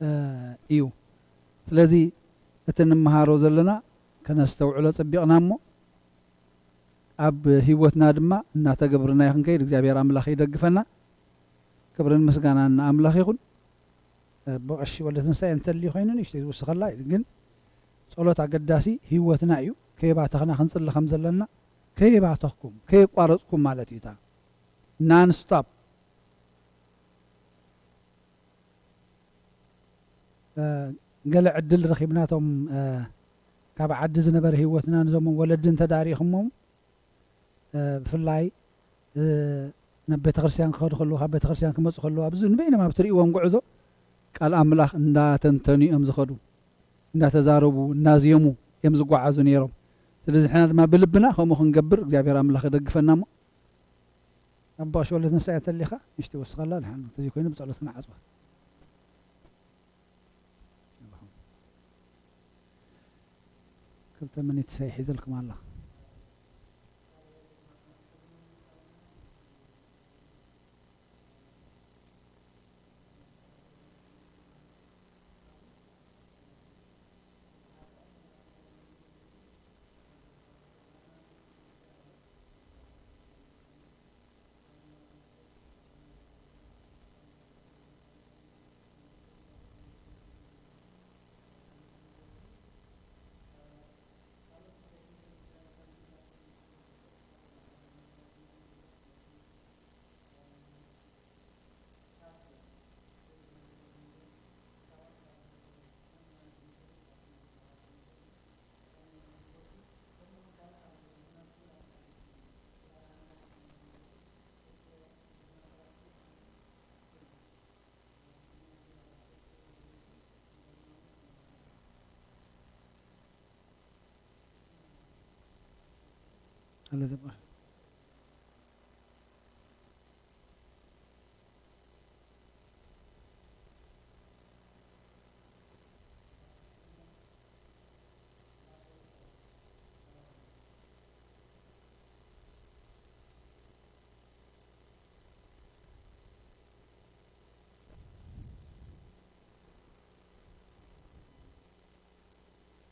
እ፣ እዩ። ስለዚ እቲ እንመሃሮ ዘለና ከነስተውዕሎ ጸቢቕና እሞ ኣብ ህይወትና ድማ እናተገብርናዮ ክንከይድ እግዚኣብሔር ኣምላኽ ይደግፈና። ክብርን ምስጋናን ንኣምላኽ ይኹን። እ፣ ብቐሺ ወልደትንሳኤ እንተልዩ ኮይኑ ንእሽተይ ዝውስኸላ እዩ። ግን ጸሎት ኣገዳሲ ህይወትና እዩ። ከየባተኽና ክንጽሊ ከም ዘለና፣ ከየባተኽኩም፣ ከየቋረጽኩም ማለት እዩ። እታ non stop እ፣ ገለ ዕድል ረኺብና፣ እቶም፣ እ፣ ካብ ዓዲ ዝነበረ ህይወትና፣ ነዞም ወለዲ እንተ ደኣ ርኢኹሞም፣ እ፣ ብፍላይ፣ እ፣ ናብ ቤተክርስትያን ክኸዱ ከለዉ፣ ካብ ቤተክርስትያን ክመጹ ከለዉ፣ ኣብዚ ንበይኖም ኣብ ትርእይዎም ጉዕዞ ቃል ኣምላኽ እንዳተንተኑ እዮም ዝኸዱ። እንዳተዛረቡ፣ እንዳዝየሙ እዮም ዝጓዓዙ ነይሮም። ስለዚ ንሕና ድማ ብልብና ከምኡ ክንገብር እግዚኣብሔር ኣምላኽ ይደግፈና። እሞ ኣቦ ኣሸወለ ትንሳኤ ተሊኻ ንሽቲ ወስኸላ ድሓን ተዘይኮይኑ ብጸሎት ክንዓጽዋ። ክልተ ሚኒት ሰይ ሒዘልኩም ኣላ።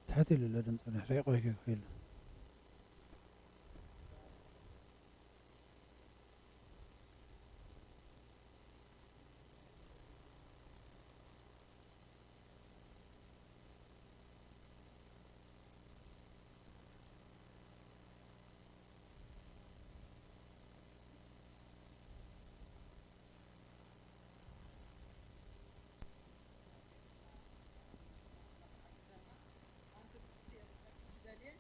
ትሕት ኢሉ ኣሎ ድምፂ፣ ርሒቑ ይከይድ ኢሉ። ሓንቲ ጥቕሲ እየ ክጠቅስ ደልየ።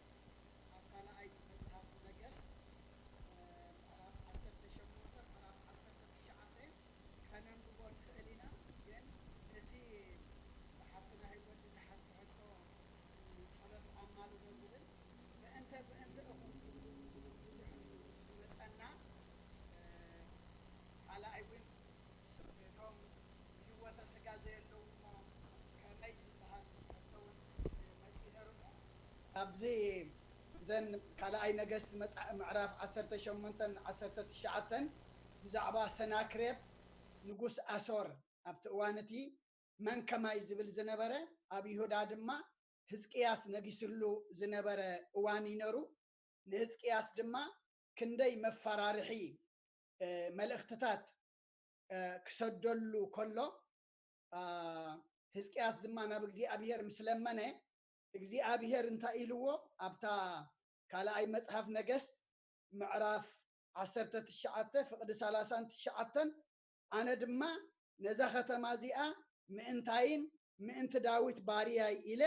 ኣብ ካልኣይ መጽሓፍ ነገስት፣ እ፣ ምዕራፍ ዓሰርተ ሸሞንተ፣ ምዕራፍ ዓሰርተ ትሽዓተ ከነንብቦ ንኽእል ኢና። ግን እቲ ብሓፍትና ህይወት ዝተሓትሐቶ ጸሎት ኣማልዶ ዝብል፣ ምእንተ ብእንተ እኹም ትብሉ ዝብል ብዙሕ እዩ ዝመጸና። እ፣ ካልኣይ እውን እቶም ብህይወተ ስጋ ዘየለዉ እሞ ከመይ ዝበሃል ሕቶ እውን መጺኡ ነይሩ እሞ፣ ኣብዚ እዘን ካልኣይ ነገስት መጽ-፣ ምዕራፍ ዓሰርተ ሸሞንተን ዓሰርተ ትሽዓተን ብዛዕባ ሰናክሬብ ንጉስ ኣሶር ኣብቲ እዋን እቲ መን ከማይ ዝብል ዝነበረ፣ ኣብ ይሁዳ ድማ ህዝቅያስ ነጊስሉ ዝነበረ እዋን እዩ ነይሩ። ንህዝቅያስ ድማ ክንደይ መፈራርሒ፣ እ፣ መልእኽትታት፣ እ፣ ክሰደሉ ከሎ፣ አ፣ ህዝቅያስ ድማ ናብ እግዚኣብሔር ምስ ለመነ፣ እግዚኣብሔር እንታይ ኢልዎ? ኣብታ ካልኣይ መጽሓፍ ነገስት ምዕራፍ ዓሰርተ ትሽዓተ ፍቕዲ ሰላሳን ትሽዓተን፣ ኣነ ድማ ነዛ ኸተማ እዚኣ ምእንታይን ምእንቲ ዳዊት ባርያይ ኢለ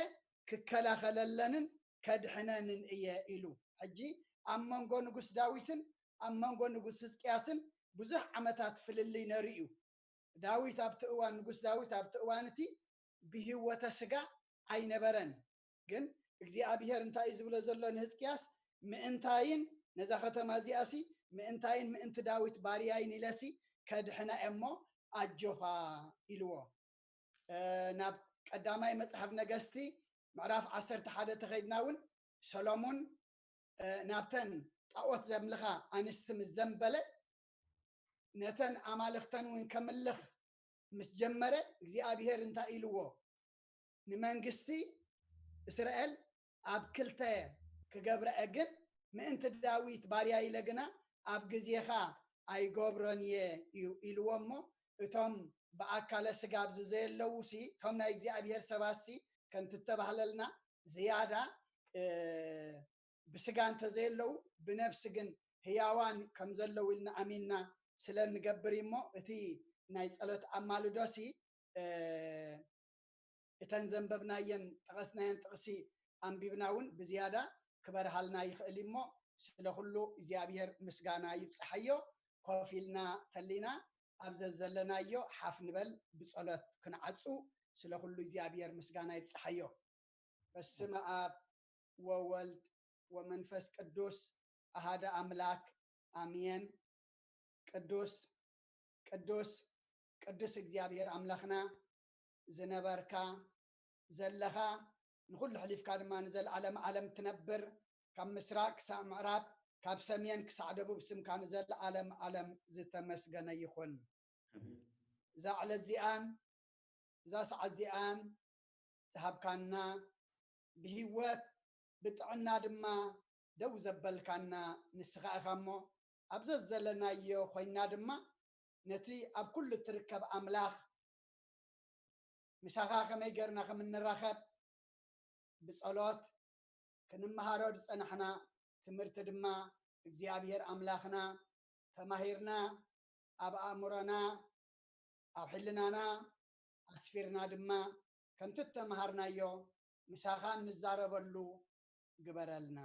ክከላኸለለንን ከድሕነንን እየ ኢሉ። ሕጂ ኣብ መንጎ ንጉስ ዳዊትን ኣብ መንጎ ንጉስ ህዝቅያስን ብዙሕ ዓመታት ፍልልይ ነይሩ እዩ። ዳዊት ኣብቲ እዋን፣ ንጉስ ዳዊት ኣብቲ እዋን እቲ ብህይወተ ስጋ ኣይነበረን። ግን እግዚኣብሔር እንታይ እዩ ዝብሎ ዘሎ ንህዝቅያስ? ምእንታይን ነዛ ከተማ እዚኣሲ ምእንታይን ምእንቲ ዳዊት ባርያይን ኢለሲ ከድሕና እየ እሞ ኣጆኻ ኢልዎ። እ፣ ናብ ቀዳማይ መጽሓፍ ነገስቲ ምዕራፍ ዓሰርተ ሓደ ተኸይድና እውን ሰሎሞን፣ እ፣ ናብተን ጣዖት ዘምልኻ ኣንስቲ ምስ ዘንበለ፣ ነተን ኣማልኽተን እውን ከምልኽ ምስ ጀመረ፣ እግዚኣብሔር እንታይ ኢልዎ? ንመንግስቲ እስራኤል ኣብ ክልተ ክገብረ እየ፣ ግን ምእንቲ ዳዊት ባርያ ኢለ ግና ኣብ ግዜኻ ኣይገብሮን እየ እዩ ኢልዎ። እሞ እቶም ብኣካለ ስጋ ኣብዚ ዘየለዉ ሲ፣ እቶም ናይ እግዚኣብሔር ሰባት ሲ፣ ከምቲ እተባህለልና ዝያዳ፣ እ፣ ብስጋ እንተዘየለዉ ብነፍሲ ግን ህያዋን ከም ዘለዉ ኢልና ኣሚንና ስለ እንገብር እዩ። እሞ እቲ ናይ ጸሎት ኣማልዶ ሲ፣ እ፣ እተን ዘንበብናየን ጠቐስናየን ጥቕሲ ኣንቢብና እውን ብዝያዳ ክበርሃልና ይኽእል እዩ። እሞ ስለ ኩሉ እግዚኣብሔር ምስጋና ይብጽሓዮ። ኮፍ ኢልና ተሊና ኣብ ዘዘለናዮ ሓፍ ንበል ብጸሎት ክንዓጹ። ስለ ኩሉ እግዚኣብሔር ምስጋና ይብጽሓዮ። በስመ ኣብ ወወልድ ወመንፈስ ቅዱስ ኣሃደ ኣምላክ ኣሜን። ቅዱስ ቅዱስ ቅዱስ እግዚኣብሔር ኣምላኽና ዝነበርካ ዘለኻ ንኹሉ ሕሊፍካ ድማ ንዘለዓለም ዓለም ትነብር ካብ ምስራቅ ክሳዕ ምዕራብ ካብ ሰሜን ክሳዕ ደቡብ ስምካ ንዘለዓለም ዓለም ዝተመስገነ ይኹን። እዛ ዕለት እዚኣን እዛ ሰዓት እዚኣን ዝሃብካና ብህይወት ብጥዕና ድማ ደው ዘበልካና ንስኻ ኢኻ እሞ ኣብ ዘዘለናዮ ኮይና ድማ ነቲ ኣብ ኩሉ እትርከብ ኣምላኽ ምሳኻ ከመይ ገርና ከም እንራኸብ ብጸሎት ክንመሃሮ ዝጸናሕና ትምህርቲ ድማ እግዚኣብሔር ኣምላኽና ተማሂርና ኣብ ኣእምሮና ኣብ ሕልናና ኣስፊርና ድማ ከምቲ እተምሃርናዮ ምሳኻ እንዛረበሉ ግበረልና።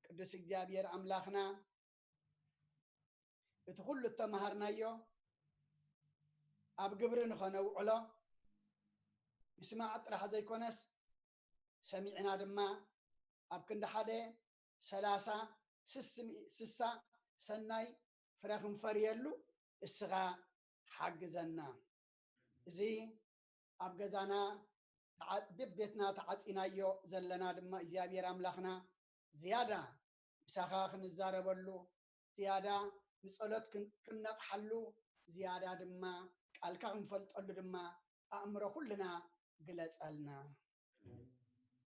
ቅዱስ እግዚኣብሔር ኣምላኽና እቲ ኩሉ እተምሃርናዮ ኣብ ግብሪ ንኸነውዕሎ ምስማዕ ጥራሕ ዘይኮነስ ሰሚዕና ድማ ኣብ ክንዲ ሓደ ሰላሳ ስሳ ሰናይ ፍረ ክንፈርየሉ እስኻ ሓግዘና። እዚ ኣብ ገዛና ቤትና ተዓፂናዮ ዘለና ድማ እግዚኣብሔር ኣምላኽና ዝያዳ ምሳኻ ክንዛረበሉ ዝያዳ ንጸሎት ክንነቕሓሉ ዝያዳ ድማ ቃልካ ክንፈልጠሉ ድማ ኣእምሮ ኩልና ግለጸልና።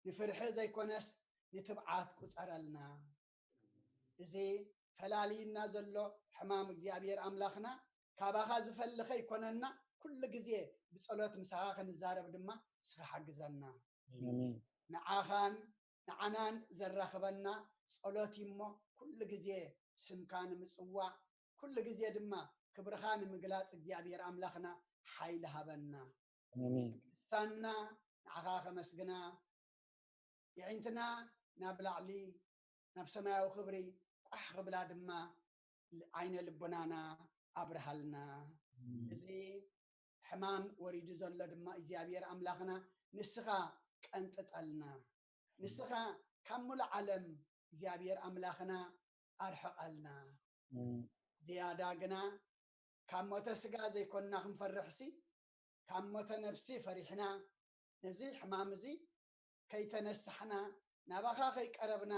ንፍርሒ ዘይኮነስ ንትብዓት ቁጸረልና። እዚ ፈላልይና ዘሎ ሕማም እግዚኣብሔር ኣምላኽና ካባኻ ዝፈሊ ከይኮነና ኩሉ ግዜ ብጸሎት ምሳኻ ክንዛረብ ድማ እስኻ ሓግዘና። ንዓኻን ንዓናን ዘራኽበና ጸሎት እዩ እሞ ኩሉ ግዜ ስምካ ንምጽዋዕ ኩሉ ግዜ ድማ ክብርኻ ንምግላጽ እግዚኣብሔር ኣምላኽና ሓይሊ ሃበና። ሳና ንዓኻ ከመስግና የዒንትና ናብ ላዕሊ ናብ ሰማያዊ ክብሪ ቋሕ ክብላ ድማ ዓይነ ልቦናና ኣብርሃልና። እዚ ሕማም ወሪዱ ዘሎ ድማ እግዚኣብሔር ኣምላኽና ንስኻ ቀንጥጠልና። ንስኻ ካብ ሙሉእ ዓለም እግዚኣብሔር ኣምላኽና ኣርሕቐልና። ዝያዳ ግና ካብ ሞተ ስጋ ዘይኮንና ክንፈርሕሲ ካብ ሞተ ነፍሲ ፈሪሕና ነዚ ሕማም እዚ ከይተነሳሕና ናባኻ ከይቀረብና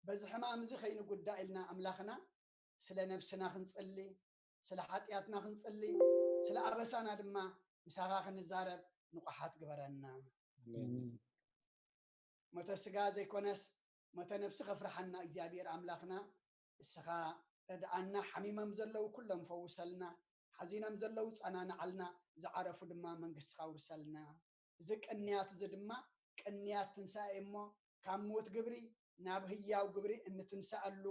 በዚ ሕማም እዚ ከይንጉዳእ ኢልና ኣምላኽና ስለ ነብስና ክንጽሊ ስለ ሓጢኣትና ክንጽሊ ስለ ኣበሳና ድማ ምሳኻ ክንዛረብ ንቑሓት ግበረና። ሞተ ስጋ ዘይኮነስ ሞተ ነብሲ ከፍርሓና እግዚኣብሔር ኣምላኽና እስኻ ረድኣና። ሓሚሞም ዘለዉ ኩሎም ፈውሰልና። ሓዚኖም ዘለዉ ጸናንዓልና። ዝዓረፉ ድማ መንግስትኻ ውርሰልና። እዚ ቅንያት እዚ ድማ ቅንያት ትንሳኤ እሞ ካብ ምዉት ግብሪ ናብ ህያው ግብሪ እንትንሳኣሉ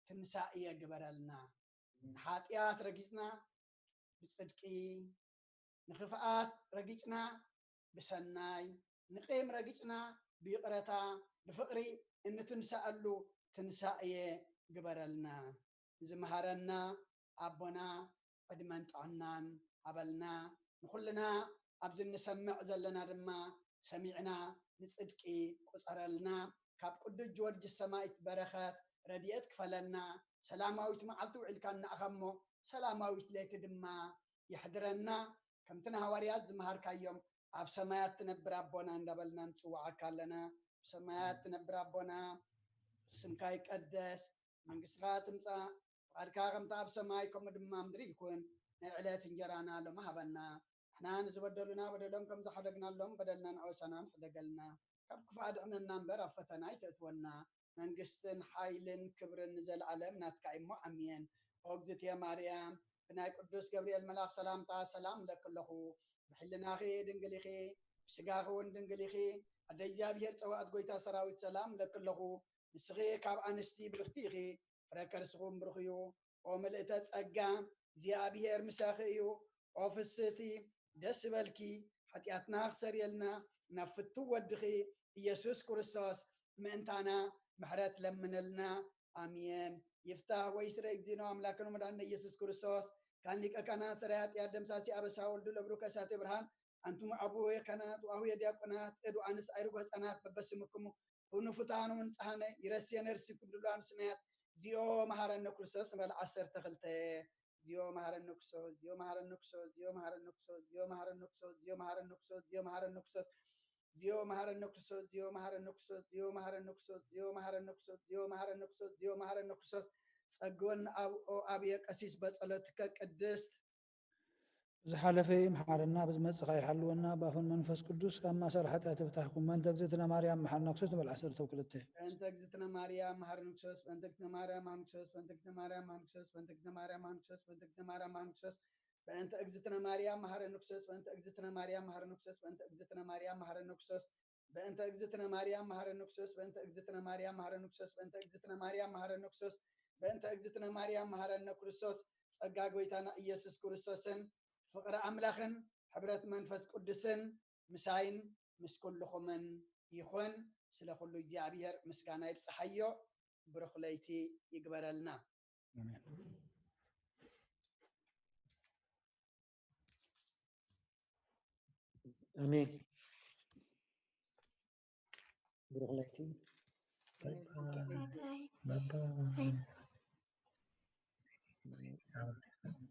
ትንሳኤ ግበረልና። ንሓጢኣት ረጊጽና ብጽድቂ ንኽፍኣት ረጊጽና ብሰናይ ንቂም ረጊጽና ብይቕረታ ብፍቕሪ እንትንሳኣሉ ትንሳኤ ግበረልና። ዝመሃረና ኣቦና ዕድመን ጥዕናን ሃበልና። ንኹልና ኣብዚ እንሰምዕ ዘለና ድማ ሰሚዕና ንጽድቂ ቁጸረልና። ካብ ቅዱስ ጊዮርጊስ ሰማይት በረኸት ረድኤት ክፈለና። ሰላማዊት መዓልቲ ውዒልካ እናእኸሞ ሰላማዊት ለይቲ ድማ የሕድረና። ከምቲ ንሃዋርያት ዝመሃርካዮም ኣብ ሰማያት ትነብር ኣቦና እንዳበልና ንጽውዓካ ኣለና። ኣብ ሰማያት ትነብር ኣቦና ስምካ ይቀደስ፣ መንግስትኻ ትምጻእ፣ ፍቓድካ ከምቲ ኣብ ሰማይ ከምኡ ድማ ምድሪ ይኩን። ናይ ዕለት እንጀራና ሎሚ ሃበና። ንሕና ንዝበደሉና በደሎም ከም ዝሓደግናሎም በደልና ንዕወሳናን ሕደገልና። ካብ ክፉእ ኣድሕነና እምበር ኣብ ፈተና ኣይተእትወና። መንግስትን ሓይልን ክብርን ንዘለኣለም ናትካ እሞ ኣሜን። ኦግዝእትየ ማርያም ብናይ ቅዱስ ገብርኤል መልኣኽ ሰላምታ ሰላም እለኪ ኣለኹ። ብሕልናኺ ድንግል ኢኺ፣ ብስጋኺ እውን ድንግል ኢኺ። ኣደ እግዚኣብሔር ጸዋዕት ጎይታ ሰራዊት ሰላም እለኪ ኣለኹ። ንስኺ ካብ ኣንስቲ ብርኽቲ ኢኺ፣ ፍረ ከርስኹም ብሩኽ እዩ። ኦ ምልእተ ጸጋ እግዚኣብሔር ምሳኺ እዩ። ኦ ፍስህቲ ደስ ይበልኪ፣ ሓጢኣትና ክሰርየልና ናብ ፍትው ወድኺ ኢየሱስ ክርስቶስ ምእንታና ምሕረት ለምነልና። ኣሜን። ይፍታህ ወይስረ እግዚእነ ኣምላክነ መድኃኒነ ኢየሱስ ክርስቶስ ካን ሊቀ ካህናት ሰራይ ኃጢአት ደምሳሲ ኣበሳ ወልዱ ለብሩከ እሳተ ብርሃን ኣንቱም አቡየ ካህናት ወአሁየ ዲያቆናት እድ ወአንስ አይርጎ ህፃናት በበስምክሙ እውንፉታኑ ንጽሃነ ይረስየ ነርሲ ኩሉ ላኑ ስማያት ዚኦ መሃረነ ክርስቶስ ንበል ዓሰርተ ክልተ ዚኦ መሃረነ ክርስቶስ ዚኦ መሃረነ ክርስቶስ ዚኦ መሃረነ ክርስቶስ ዚኦ መሃረነ ክርስቶስ ዚኦ መሃረነ ክርስቶስ ዚኦ መሃረነ ክርስቶስ ዚኦ መሃረነ ክርስቶስ ዚኦ መሃረነ ክርስቶስ ዚኦ መሃረነ ክርስቶስ ዚኦ መሃረነ ክርስቶስ ዚኦ መሃረነ ክርስቶስ ዚኦ መሃረነ ክርስቶስ ጸግወን ኣብ ኦ ኣብየ ቀሲስ በጸሎትከ ቅድስት ዝሓለፈ ይምሓረና፣ ብዝመጽእ ከኣ ይሓልወና፣ ባፍን መንፈስ ቅዱስ ካብ ማእሰር ሓጢኣት ይፍታሕኩም። በእንተ እግዝእትነ ማርያም መሓረና ክርስቶስ ንበል ዓሰርተ ክልተ። በእንተ እግዝእትነ ማርያም መሓረኒ ክርስቶስ በእንተ እግዝእትነ ማርያም መሓረኒ ክርስቶስ በእንተ እግዝእትነ ማርያም መሓረኒ ክርስቶስ በእንተ እግዝእትነ ማርያም መሓረኒ ክርስቶስ በእንተ እግዝእትነ ማርያም መሓረኒ ክርስቶስ በእንተ እግዝእትነ ማርያም መሓረኒ ክርስቶስ በእንተ እግዝእትነ ማርያም መሓረኒ ክርስቶስ በእንተ እግዝእትነ ማርያም መሓረኒ ክርስቶስ በእንተ እግዝእትነ ማርያም መሓረኒ ክርስቶስ በእንተ እግዝእትነ ማርያም መሓረኒ ክርስቶስ በእንተ እግዝእትነ ማርያም መሓረኒ ክርስቶስ በእንተ እግዝእትነ ማርያም መሓረነ ክርስቶስ ጸጋ ጎይታና ኢየሱስ ክርስቶስን ፍቕሪ ኣምላኽን ሕብረት መንፈስ ቅዱስን ምሳይን ምስ ኩልኹምን ይኹን። ስለ ኩሉ እግዚኣብሔር ምስጋና ይብጽሓዮ። ብሩኽ ለይቲ ይግበረልና። ኣሜን። ኣሜን። ብሩኽ ለይቲ። Bye bye. ባባይ።